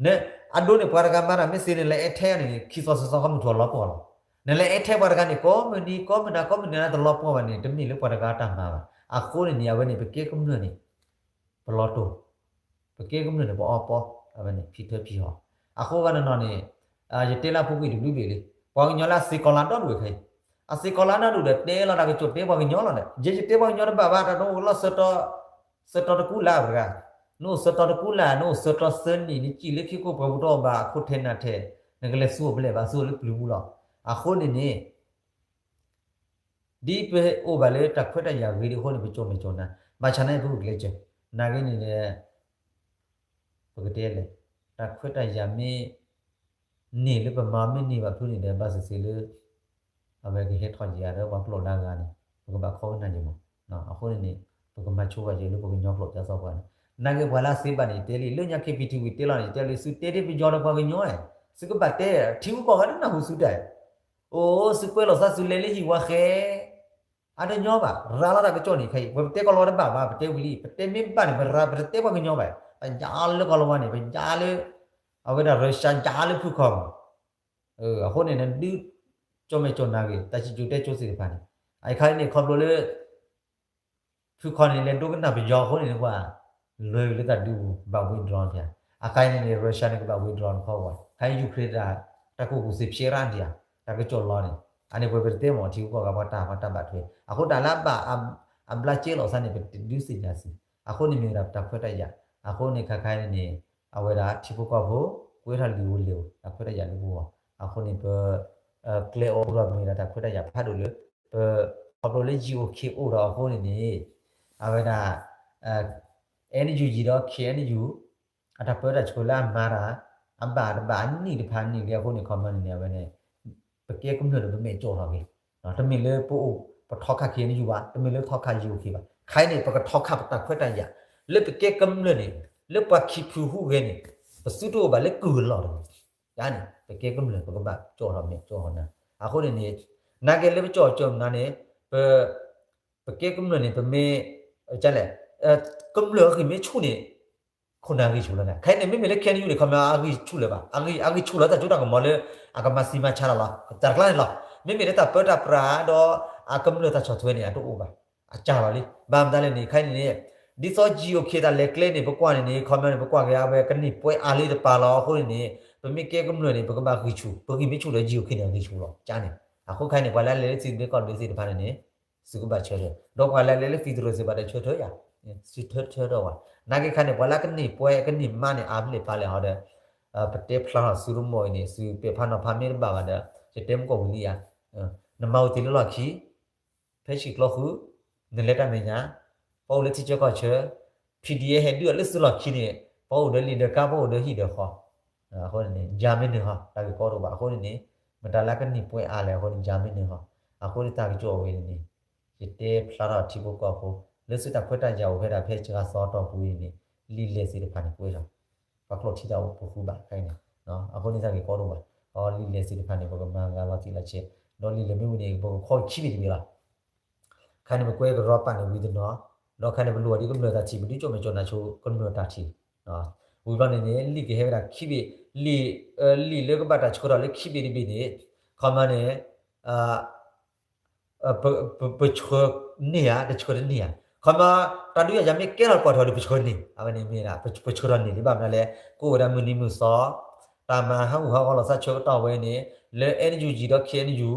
န အဒိန့ၣ် ပှၤတဂၤမၤတၢ်မ့ၢ်သ့န့ၣ် လဲၤ attack န့ၣ် ခံသီသၢသီ ခီမုၢ်ထူၣ်အလီၤပှီၢ်လီၤ. နလဲၤ attack ပှၤတဂၤန့ၣ် ကိးမုၢ်နံၤ ကိးမုၢ်နၤ ကိးမုၢ်နံၤနၤ တလီၤပှီၢ်ဘၣ်န့ၣ် တမ့ၢ်လၢပှၤတဂၤတၢ်မၤဘၣ်. အဃိန့ၣ်န့ၣ် အဝဲန့ၣ် ပကဲကမျၢၢ်န့ၣ် ပလီၤတိၢ် ပကဲကမျၢၢ်န့ၣ် ပအီပီ အဝဲန့ၣ် ဖံထၢဖံဟီၣ်. အဃိဂၤနီၢ်နီၢ်န့ၣ် ယတဲလၢအပူၤကွံာ်တဘျုးဘ့ၣ်လံ. ပှၤကညီလၢအစ့ၢ်ကီးလၢအဒီဒူၣ်ခဲအံၤ အစ့ၢ်ကီးလၢအဒီဒူၣ်ဒီး တဲလီၤတၢ်ကစီၣ်တဲပှၤကညီလီၤန့ၣ် ယဲယတဲပှၤကညီတဘၣ်ဘၣ် တၢ်တအိၣ်လီၤ ဆၢတီ ဆၢတီတကူလၢ်ပှၤတဂၤ နအိၣ်ဆၢတီတကူလၢ် နအိၣ်ဆၢတီသၢနံၣ် နစံၣ်လၢခံကိးပှၤပူၤတအိၣ်ဘၣ် အခိၣ်ထဲနၢ်ထဲ နကလဲၤသူအိၣ်ဖဲလဲၣ်ဘၣ် သူအိၣ်လၢပျုၤပူၤလီၤ. အဃိန့ၣ်န့ၣ် ဒ်ပအိၣ်ဘၣ်လၢတၢ်ခွဲးတၢ်ယာ်ဂ့ၤဒ်အဃိန့ၣ် ပကၠီၣ်မဲာ်ကၠီၣ်နါ ဘၣ်ဆၣ်နာ်က့ ပဂုာ်ကျဲးစၢး နာ်က့န့ၣ်ဒီး ပကတဲလဲၣ် တၢ်ခွဲးတၢ်ယာ်မ့ၢ်န့ၢ်လၢပမၤမ့ၢ်န့ၢ်ဘၣ်ဖုန့ၣ်ဒီး ဘၣ်သ့ၣ်သ့ၣ်လၢ အဝဲကဟဲထီၣ်က့ၤယၤဒီးပှၤကျိာ်နါဂၤန့ၣ် ပကဘၣ်ခီကနၣ်က့ၤမး. အဃိန့ၣ်န့ၣ် ပကမၤဆိပာ်က့ၤလၢပကညီကျိာ်ပျၢ်သီပှၤန့ၣ် နာ်က့ပှၤလၢအသ့ဘၣ်န့ၣ် ယတဲလံ လၢညါ ခ့ပံထံဝံၤ တဲလီၤန့ၣ် ယတဲလံ သုတဲဒ်ပယီၤဒီးပှၤကညီ သုကဘၣ်တဲ ထံဂုၤကီၢ်ဂၤတနၢ်ဟူသုတၢ် အိၣ် သုကွဲးလီၤသးသုလဲၤလၢဟံၣ်ဝါဃဲ အတညီဘၣ် ရၤလီၤတၢ်ကစီၣ်န့ၣ် ခဲအံၤ ပတဲကီၢ်လီၤတဘၣ်ဘၣ် ပတဲဝံၤလံ ပတဲမ့ၢ်ဘၣ်န့ၣ် ပရၤ ပတတဲပှၤကညီဘၣ် ပယါလၢကီၢ်လီၤဝါန့ၣ် ပယါလၢ အဝဲဒၣ်ရၢၡါ ယါလၢဖုခီမး အဃိန့ၣ် နဒုးကၠီၣ်မဲာ်ကၠီၣ်နါဂ့ၤ တၢ်စံၣ်စိၤတဲစိၤသ့ၣ်တဖၣ်န့ၣ် အခါအံၤန့ၣ် ခီဖျိလၢ ဖုခီန့ၣ် လဲၤဒိကနၣ်ပယီၤအဃိန့ၣ် နကွၢ် လွဲၢ်လၢတၢ်ဒုးပူၤ ဘၣ် withdraw န့ၣ် အခါအံၤန့ၣ်န့ၣ် Russia န့ၣ် ကဘၣ် withdraw န့ၣ်ခီကွၢ် ခါအံၤ Ukraine တၢ် တၢ်ကူၣ်ကူၣ်သ့ဖျဲးရၣ်ဒံးဧါ တၢ်ကစီၣ်လီၤန့ၣ် အန့ၣ်ပှဲၤပတတဲမ့ၢ် ထံဂုၤကီၢ်ဂၤ ပှၤတၢ် ပှၤတၢ်ဘၣ်ထွဲ အဃိတၢ်လၢအဘၣ် အဘျါကဲလီၤသးန့ၣ် ပတဒုးသ့ၣ်ညါစ့ၢ် အဃိန့ၣ်မ့ၢ်ဝဲဒၣ်တၢ်ခွဲးတၢ်ယာ် အဃိန့ၣ် ခါခါအံၤန့ၣ်န့ၣ် အဝဲဒၣ်ထံဖိကီၢ်ဖိ ကွဲးထီၣ်လံာ်ဧိၤလဲၢ်ဧိၤ တၢ်ခွဲးတၢ်ယာ်လၢပဂီၢ် အဃိန့ၣ်ပ ကျဲအိၣ်ဒီးမ့ၢ်ဝဲဒၣ်တၢ်ခွဲးတၢ်ယာ်ဖးဒိၣ်လၢ ပ ခီဖျိလၢယံၤအိၣ်ခ့အိၣ်ဒီးအဃိန့ၣ်န့ၣ် အဝဲဒၣ် အဲၣ်ယူၣ်ယံၤဒီး ခ့အဲၣ်ယူၣ် အတၢ်ပၢတၢ်ဆှၢလၢအမၤတၢ် အဘၣ်တဘၣ်အနံၣ်တဖၣ်နံၣ်လံအဃိန့ၣ် ခီမီန့ၣ်န့ၣ် အဝဲန့ၣ် ပကဲကမျၢၢ်န့ၣ် ပမဲာ်ကၠီၣ်ထီၣ်က့ၤ တမ့ၢ်လၢပအိၣ် ပထီခါခ့အဲၣ်ယူၣ်ဘၣ် တမ့ၢ်လၢထီခါယံၤအိၣ်ခ့ဘၣ် ခဲအံၤန့ၣ် ပကထီခါပတၢ်ခွဲးတၢ်ယာ် လၢပကဲကမျၢၢ်န့ၣ် လၢပှၤခံဖုဟူးဂဲၤန့ၣ် ပသုတအိၣ်ဘၣ်လၢကုၢ်အလီၢ်တဂ့ၤ ယါန့ၣ် ပကဲကမျၢၢ် ပကဘၣ်ကၠီၣ်ထီၣ်မဲာ်ကၠီၣ်ထီၣ်နါ အဃိန့ၣ်န့ၣ် နာ်က့လၢပကၠီၣ်ကၠီၣ်နါန့ၣ် ပ ပကဲကမျၢၢ်န့ၣ် ပမ့ၢ် ကလဲၣ် ကမျၢၢ်အဂံၢ်မ့ၢ်ဆူၣ်န့ၣ် ခိၣ်နၢ်အဂံၢ်ဆူၣ်လီၤန့ၣ် ခဲအံၤန့ၣ် မ့မ့ၢ်လၢ ခ့အဲၣ်ယူၣ်န့ၣ် ခီမီ အဂံၢ်ဆူၣ်လၢၤဘၣ် အဂံၢ်ဆူၣ်လၢၤတၢ်စိတၢ်ကမီၤလၢ အကမၤသံမၤဆါတၢ်လီၤ တၢ်တကျါန့ၣ်လီၤ မ့မ့ၢ်လၢတၢ်ပၢတၢ်ပြးဒီး အကမျၢၢ်တၢ်ဆီၣ်ထွဲန့ၣ် အတအိၣ်ဘၣ် အကၢ်လီၤလံ ဘၣ်မတၤလဲၣ်န့ၣ် ခဲအံၤန့ၣ် ဒ်သိးယံၤအိၣ်ခ့တၢ်လဲၤကျဲန့ၣ် ပကွၢ်န့ၣ်န့ၣ် ခီမီန့ၣ် ပကွၢ်က့ၤအဝဲကန့ၢ်ပှဲၤအါလံတပၤလီၤ အဃိန့ၣ်န့ၣ် ပမ့ၢ်ကဲကမျၢၢ်န့ၣ် ပကဘၣ်ဂံၢ်ဆူၣ် ပဂံၢ်မ့ၢ်ဆူၣ်ဒီးယံၤအိၣ်ခ့န့ၣ် ဂံၢ်ဆူၣ်လီၤ ကန့ၣ် အဃိခဲအံၤန့ၣ် ပှၤလၢအလဲၤလၢသုးမ့ၢ်ကီၢ်ဒုးသ့ၣ်တဖၣ်န့ၣ်န့ၣ် သုကဘၣ်ဆၢထၢၣ် ဒီးပှၤလၢအလဲၤလၢသုးတရၢၣ်သ့ၣ်တဖၣ်ဒီးဆၢထၢၣ်ယၤ ဆၢထၢၣ်ဆၢထၢၣ်ဝဲ နာ်က့ခါန့ၣ် ပှၤလၢကန့ၢ်ပှဲၤကန့ၢ်မါန့ၣ် အါဖျၢၣ်ဖျါလဲၣ်ဟီဒီး ပတဲဖျါထီၣ်သုတမီၢ်အံၤန့ၣ် သုပဲာ်ဖးနီၤဖးမ့ၢ်တဘၣ်ဘၣ်ဒီး ယတဲမုၢ်ကီၢ်ဝံၤလံယၤ နမၤဝံၤတ့ၢ်လၢလီၢ်ခံ ဖဲဆံးကျိဃု နလဲၤတၢ်မဲာ်ညါ ပအိၣ်လၢထံဆၢကီၢ်ဆၢ PDF ဟဲဒုးအီၤလၢသုလီၢ်ခံန့ၣ် ပအိၣ်ဒီးလံာ်ဒီးကါ ပအိၣ်ဒီးဟံၣ်ဒီးဃီ အဃိန့ၣ်န့ၣ် ယၤမ့ၢ်နုာ်ဟီ တၢ်ဂ့ၢ်ကီတအိၣ်ဘၣ် အဃိန့ၣ်န့ၣ် မတၤလၢကန့ၢ်ပှဲၤအါလဲၣ် အဃိန့ၣ် ယၤမ့ၢ်နုာ်ဟီ အဃိန့ၣ်တၢ်ကစီၣ်အဝဲန့ၣ်န့ၣ် ယတဲဖျါထီၣ်ထံဖိကီၢ်ဖိ လၢသုတၢ်ခွဲးတၢ်ယာ်အိၣ်ဖဲဒၣ်ဖဲစှၤသီတီၢ်ပူၤအံၤန့ၣ် လံာ်လဲၢ်သ့ၣ်တဖၣ်န့ၣ်ကွဲးထီၣ် ပှၤကျိာ်ထံတၢ်အိၣ်ပဃုဘၣ်ခဲအံၤန့ၣ် အဃိန့ၣ်တၢ်ဂ့ၢ်ကီတအိၣ်ဘၣ် အလံာ်လဲၢ်သ့ၣ်တဖၣ်န့ၣ် ပကမၤဂ့ၤလီၤတံၢ်လီၤဆဲး, ဒီးလံာ်လဲၢ်မ့ၢ်ဝံၤန့ၣ် ပကခီခံဘ့ၣ်တဘ့ၣ်လီၤ. ခဲအံၤန့ၣ် ပကွဲကရီပာ်န့ၣ်ဝံၤတနီၤ, ဒီးခဲအံၤန့ၣ် ပလိၣ်ဘၣ်ဒ်ကမျၢၢ်တၢ်ထံၣ် ပဒုးကၠိမဲာ်ကၠိနၢ်ဆိကမျၢၢ်တၢ်ထံၣ်, ဝံၤဘျီန့ၣ်န့ၣ် လံာ်ကဟဲဝဲဒၣ်ခံဘ့ၣ်, လံာ်, လံာ်လၢကဘၣ်တၢ်ဆှၢထီၣ်လၢခံဘ့ၣ်တဘ့ၣ်န့ၣ်, ခီမီန့ၣ် ပဆှၢန့ၢ်ဧါ တဆှၢတန့ၢ်ဧါ, ခီမီ တၢ်ဒုးယၤယၤမ့ၢ်ကဲထီၣ်ပှၤထီၣ်ဒီး ပဆှၢန့ၢ်, အဝဲန့ၣ်မ့ၢ်ဒၣ် ပဆှၢထီၣ်န့ၢ်လံ ဘၣ်မနုၤလဲၣ်, ကအိၣ်ဝဲဒၣ်မုၢ်နံၤမုၢ်သီ, တၢ်မၤဟးဂူာ်ဟးဂီၤလီၤသးဆၢကတီၢ်ဝဲန့ၣ်, လၢ NUG ဒီး KNU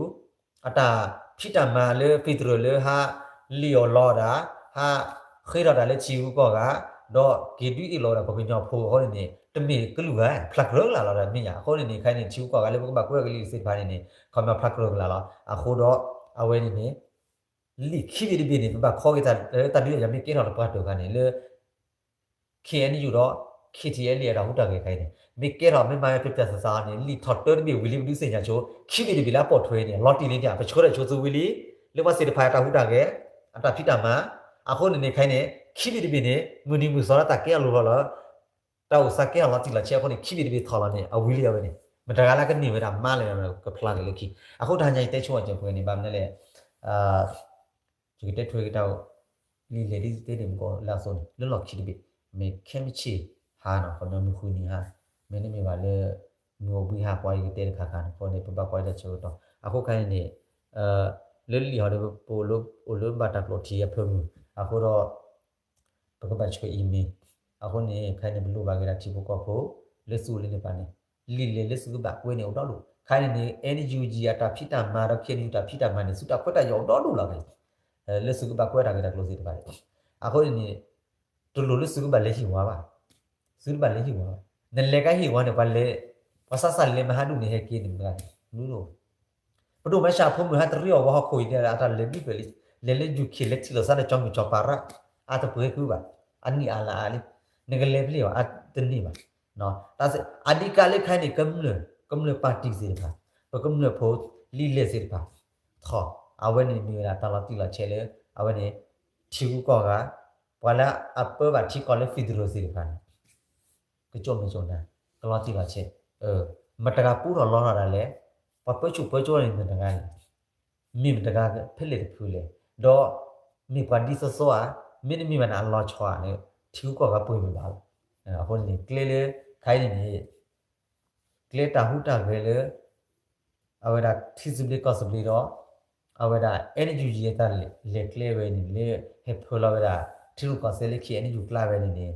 အတၢ်ဖံးတၢ်မၤလၢ federal လၢဟးလံၣ်အီၣ်လီအီၣ်တၢ်, ဟးဃ့ထီၣ်တၢ်လၢထံဂုၤကီၢ်ဂၤ, ဒီးက့ၤဒုးအ့ၣ်လိာ်ဝဲဒၣ်ပှၤကညီဖိအဃိန့ၣ်န့ၣ် တမ့ၢ်ကလုာ်ဂၤ ဖျါကြၢးကလာ်လီၤဒီးမ့ၢ်ယၤ, အဃိန့ၣ်န့ၣ် ခဲအံၤန့ၣ် ထံဂုၤကီၢ်ဂၤလၢပကဘၣ်ကွဲကလံၤသ့ၣ်တဖၣ်န့ၣ်န့ၣ် ခီမီဖျါကြၢးကလာ်လီၤ. အဃိဒီး အဝဲန့ၣ်န့ၣ် လံာ်ခံဘ့ၣ်တဘ့ၣ်န့ၣ် ပဘၣ်ခီက့ၤတၢ်လၢတၢ်ဒုးယၤယၤမ့ၢ်ကဲထီၣ်တပှၢ်တၢၢ်ခါန့ၣ် လၢ KNU ဒီး KTLA အတၢ်ဟူးတၢ်ဂဲၤခါအံၤန့ၣ် မ့ၢ်ကဲထီၣ် မ့ၢ်မၤပျဲၢ်ပျဲၢ်သးသးန့ၣ် လံာ်ထီၣ်တၢတဘ့ၣ်ဝံၤလံ ပဒုးသ့ၣ်ညါဆိ ခံဘ့ၣ်တဘ့ၣ်လၢအပိာ်ထွဲန့ၣ် လီၤတံၢ်လံန့ၣ် ပဆှၢထီၣ်ဆိသုဝံၤလံ လၢပှၤသ့ၣ်တဖၣ်အတၢ်ဟူးတၢ်ဂဲၤ အတၢ်ဖံးတၢ်မၤ, အဃိန့ၣ်န့ၣ် ခဲအံၤန့ၣ် ခံဘ့ၣ်တဘ့ၣ်န့ၣ် မုၢ်နံၤမုၢ်သီလၢတၢ်ကဲအီၤလိၤထီၣ်လၢ တၢ်အိၣ်သးကဲထီၣ်လီၤတံၢ်လီၤဆဲးအဃိန့ၣ် ခံဘ့ၣ်တဘ့ၣ်ထီၣ်လီၤန့ၣ် အဝံၤလံအဝဲန့ၣ် မတၤဂၤလၢကန့ၢ်ဝဲဒၣ်မါလၢကဖျါက့ၤလၢခံ, အဃိတဟါညါယတဲဆိအီၤကဲပှဲၤန့ၣ် ဘၣ်မနုၤလဲၣ်, ယကတဲထွဲက့ၤတၢ်အိၣ် လံာ်လဲၢ်ဒ်ယတဲန့ၣ်မ့ၢ်ကီးလၢအသိးန့ၣ် လၢလီၢ်ခံတဘ့ၣ်, မ့ၢ်ခဲမုၢ်ဆ့ၣ်ဟါနီၤ ခီပညီမုၢ်ဃုနံၤဟါ, မ့တမ့ၢ်ဘၣ်လၢ မုၢ်အိၣ်ဘှံးဟါပှၤအံၤကတဲတခါခါန့ၣ် အဃိန့ၣ် ပဘၣ်ကွၢ်တၢ်ဆၢကတီၢ်, အဃိခဲအံၤန့ၣ် လၢလံာ်ဟီဒီး ပအိၣ်လၢဘၣ်တၢ်ကျိးထံအဖၢမုၢ်, အဃိဒီး ပကဘၣ်ဆှၢ email, အဃိန့ၣ် ခဲအံၤန့ၣ် ပလိၣ်ဘၣ်က့ၤဒၣ်ထံဖိကီၢ်ဖိ လၢသုအိၣ်လၢန့ၣ်ပၤန့ၣ် လံာ်လဲၢ်လၢသုကဘၣ်ကွဲန့ၣ်အိၣ်ဒီဒူၣ်, ခဲအံၤန့ၣ်န့ၣ် NUG အတၢ်ဖံးတၢ်မၤဒီး KNU တၢ်ဖံးတၢ်မၤန့ၣ် သုတၢ်ခွဲးတၢ်ယာ်အိၣ်ဒီဒူၣ်လီၤခဲအံၤ, လၢသုကဘၣ်ကွဲတၢ်ဂ့ၢ်တၢ်ကျိၤသ့ၣ်တဖၣ်န့ၣ်, အဃိန့ၣ်န့ၣ် တလိၣ်လၢသုကဘၣ်လဲၤဟ့ၣ်ဝါဘၣ်, သုတဘၣ်လဲၤဟ့ၣ်ဝါဘၣ်, နလဲၤကဟ့ၣ်ဝါန့ၣ် ပှၤလဲၤ, ပှၤစးစးလဲၤမဟါဒူၣ်န့ၣ် ဟဲက့ၤန့ၣ်မတၤ, ပဒိၣ်မၤစၢ်ဖိမုၣ်ဟဲတရံးအီၣ်ဝဲဟီၣ်ခိၣ်အံၤန့ၣ် အတၢ်လဲၤဘံၣ်ဖျၢၣ်လံ, လဲၤလၢ ယူၣ်ခ့ၣ် လဲၤထံၣ်လိာ်သးဒီးကၠီမုၣ်ကၠီပၤရၣ်, အတပှဲၤဃုဘၣ်, အနံၣ်အါလါအါလံ, နကလဲၤဖဲလဲၣ်ဘၣ် အတန့ၢ်ဘၣ်, အဓိကလၢခဲအံၤန့ၣ် ကမျၢၢ်, ကမျၢၢ်ပၣ်တံၣ်သ့ၣ်တဖၣ်, ပကမျၢၢ်ဖိလံာ်လဲၢ်သ့ၣ်တဖၣ်, ထီၣ်, အဝဲန့ၣ်မ့ၢ်ဝဲဒၣ်တၢ်လီၤတံၢ်လီၤဆဲးလၢ အဝဲန့ၣ် ထံဂုၤကီၢ်ဂၤ, ပှၤလၢအပၢဘၣ်ထံကီၢ်လၢ federal သ့ၣ်တဖၣ်န့ၣ် ကကၠိမဲာ်ကၠိနါ, ကလီၤတံၢ်လီၤဆဲး, မတၤဂၤပူထီၣ်လီထီၣ်ဒၣ်လဲာ်, ပှၤပၢဆူၣ်ပၢစိန့ၣ်မတၤဂၤလဲၣ်, မ့ၢ်မတၤဂၤဖဲလဲၣ်တဖုလဲၣ်, ဒီးမ့ၢ်ပှၤဒ်သိးသိးဧါ, မ့တမ့ၢ်ဘၣ်န့ၣ် အလီၤဆီဧါန့ၣ် ထံဂုၤကီၢ်ဂၤပှ့ၤမ့ၢ်ဘၣ်လီၤ. အဃိန့ၣ် ကျဲလၢ ခဲအံၤန့ၣ်န့ၣ် ကျဲတၢ်ဟူးတၢ်ဂဲၤလၢ အဝဲဒၣ်ထံသဘျ့ကီၢ်သဘျ့ဒီး အဝဲဒၣ် NUG အတၢ်လဲၤကျဲဝဲန့ၣ် လၢဟဲဖၢလီၤဝဲဒၣ် ထံရူၢ်ကီၢ်သဲးလၢ KNU ကျါဝဲန့ၣ်န့ၣ်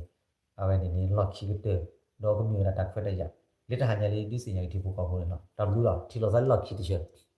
အဝဲန့ၣ်န့ၣ် လီၢ်ခံကတၢၢ် ဒီးကမ့ၢ်ဝဲဒၣ်တၢ်ခွဲးတၢ်ယာ် လၢတဟါညါလၢ ဒုးသ့ၣ်ညါက့ၤထံဖိကီၢ်ဖိန့ၣ်လီၤ. တၢ်ဘျုးလီၤ. ထံၣ်လိာ်သးလၢလီၢ်ခံတဆၢ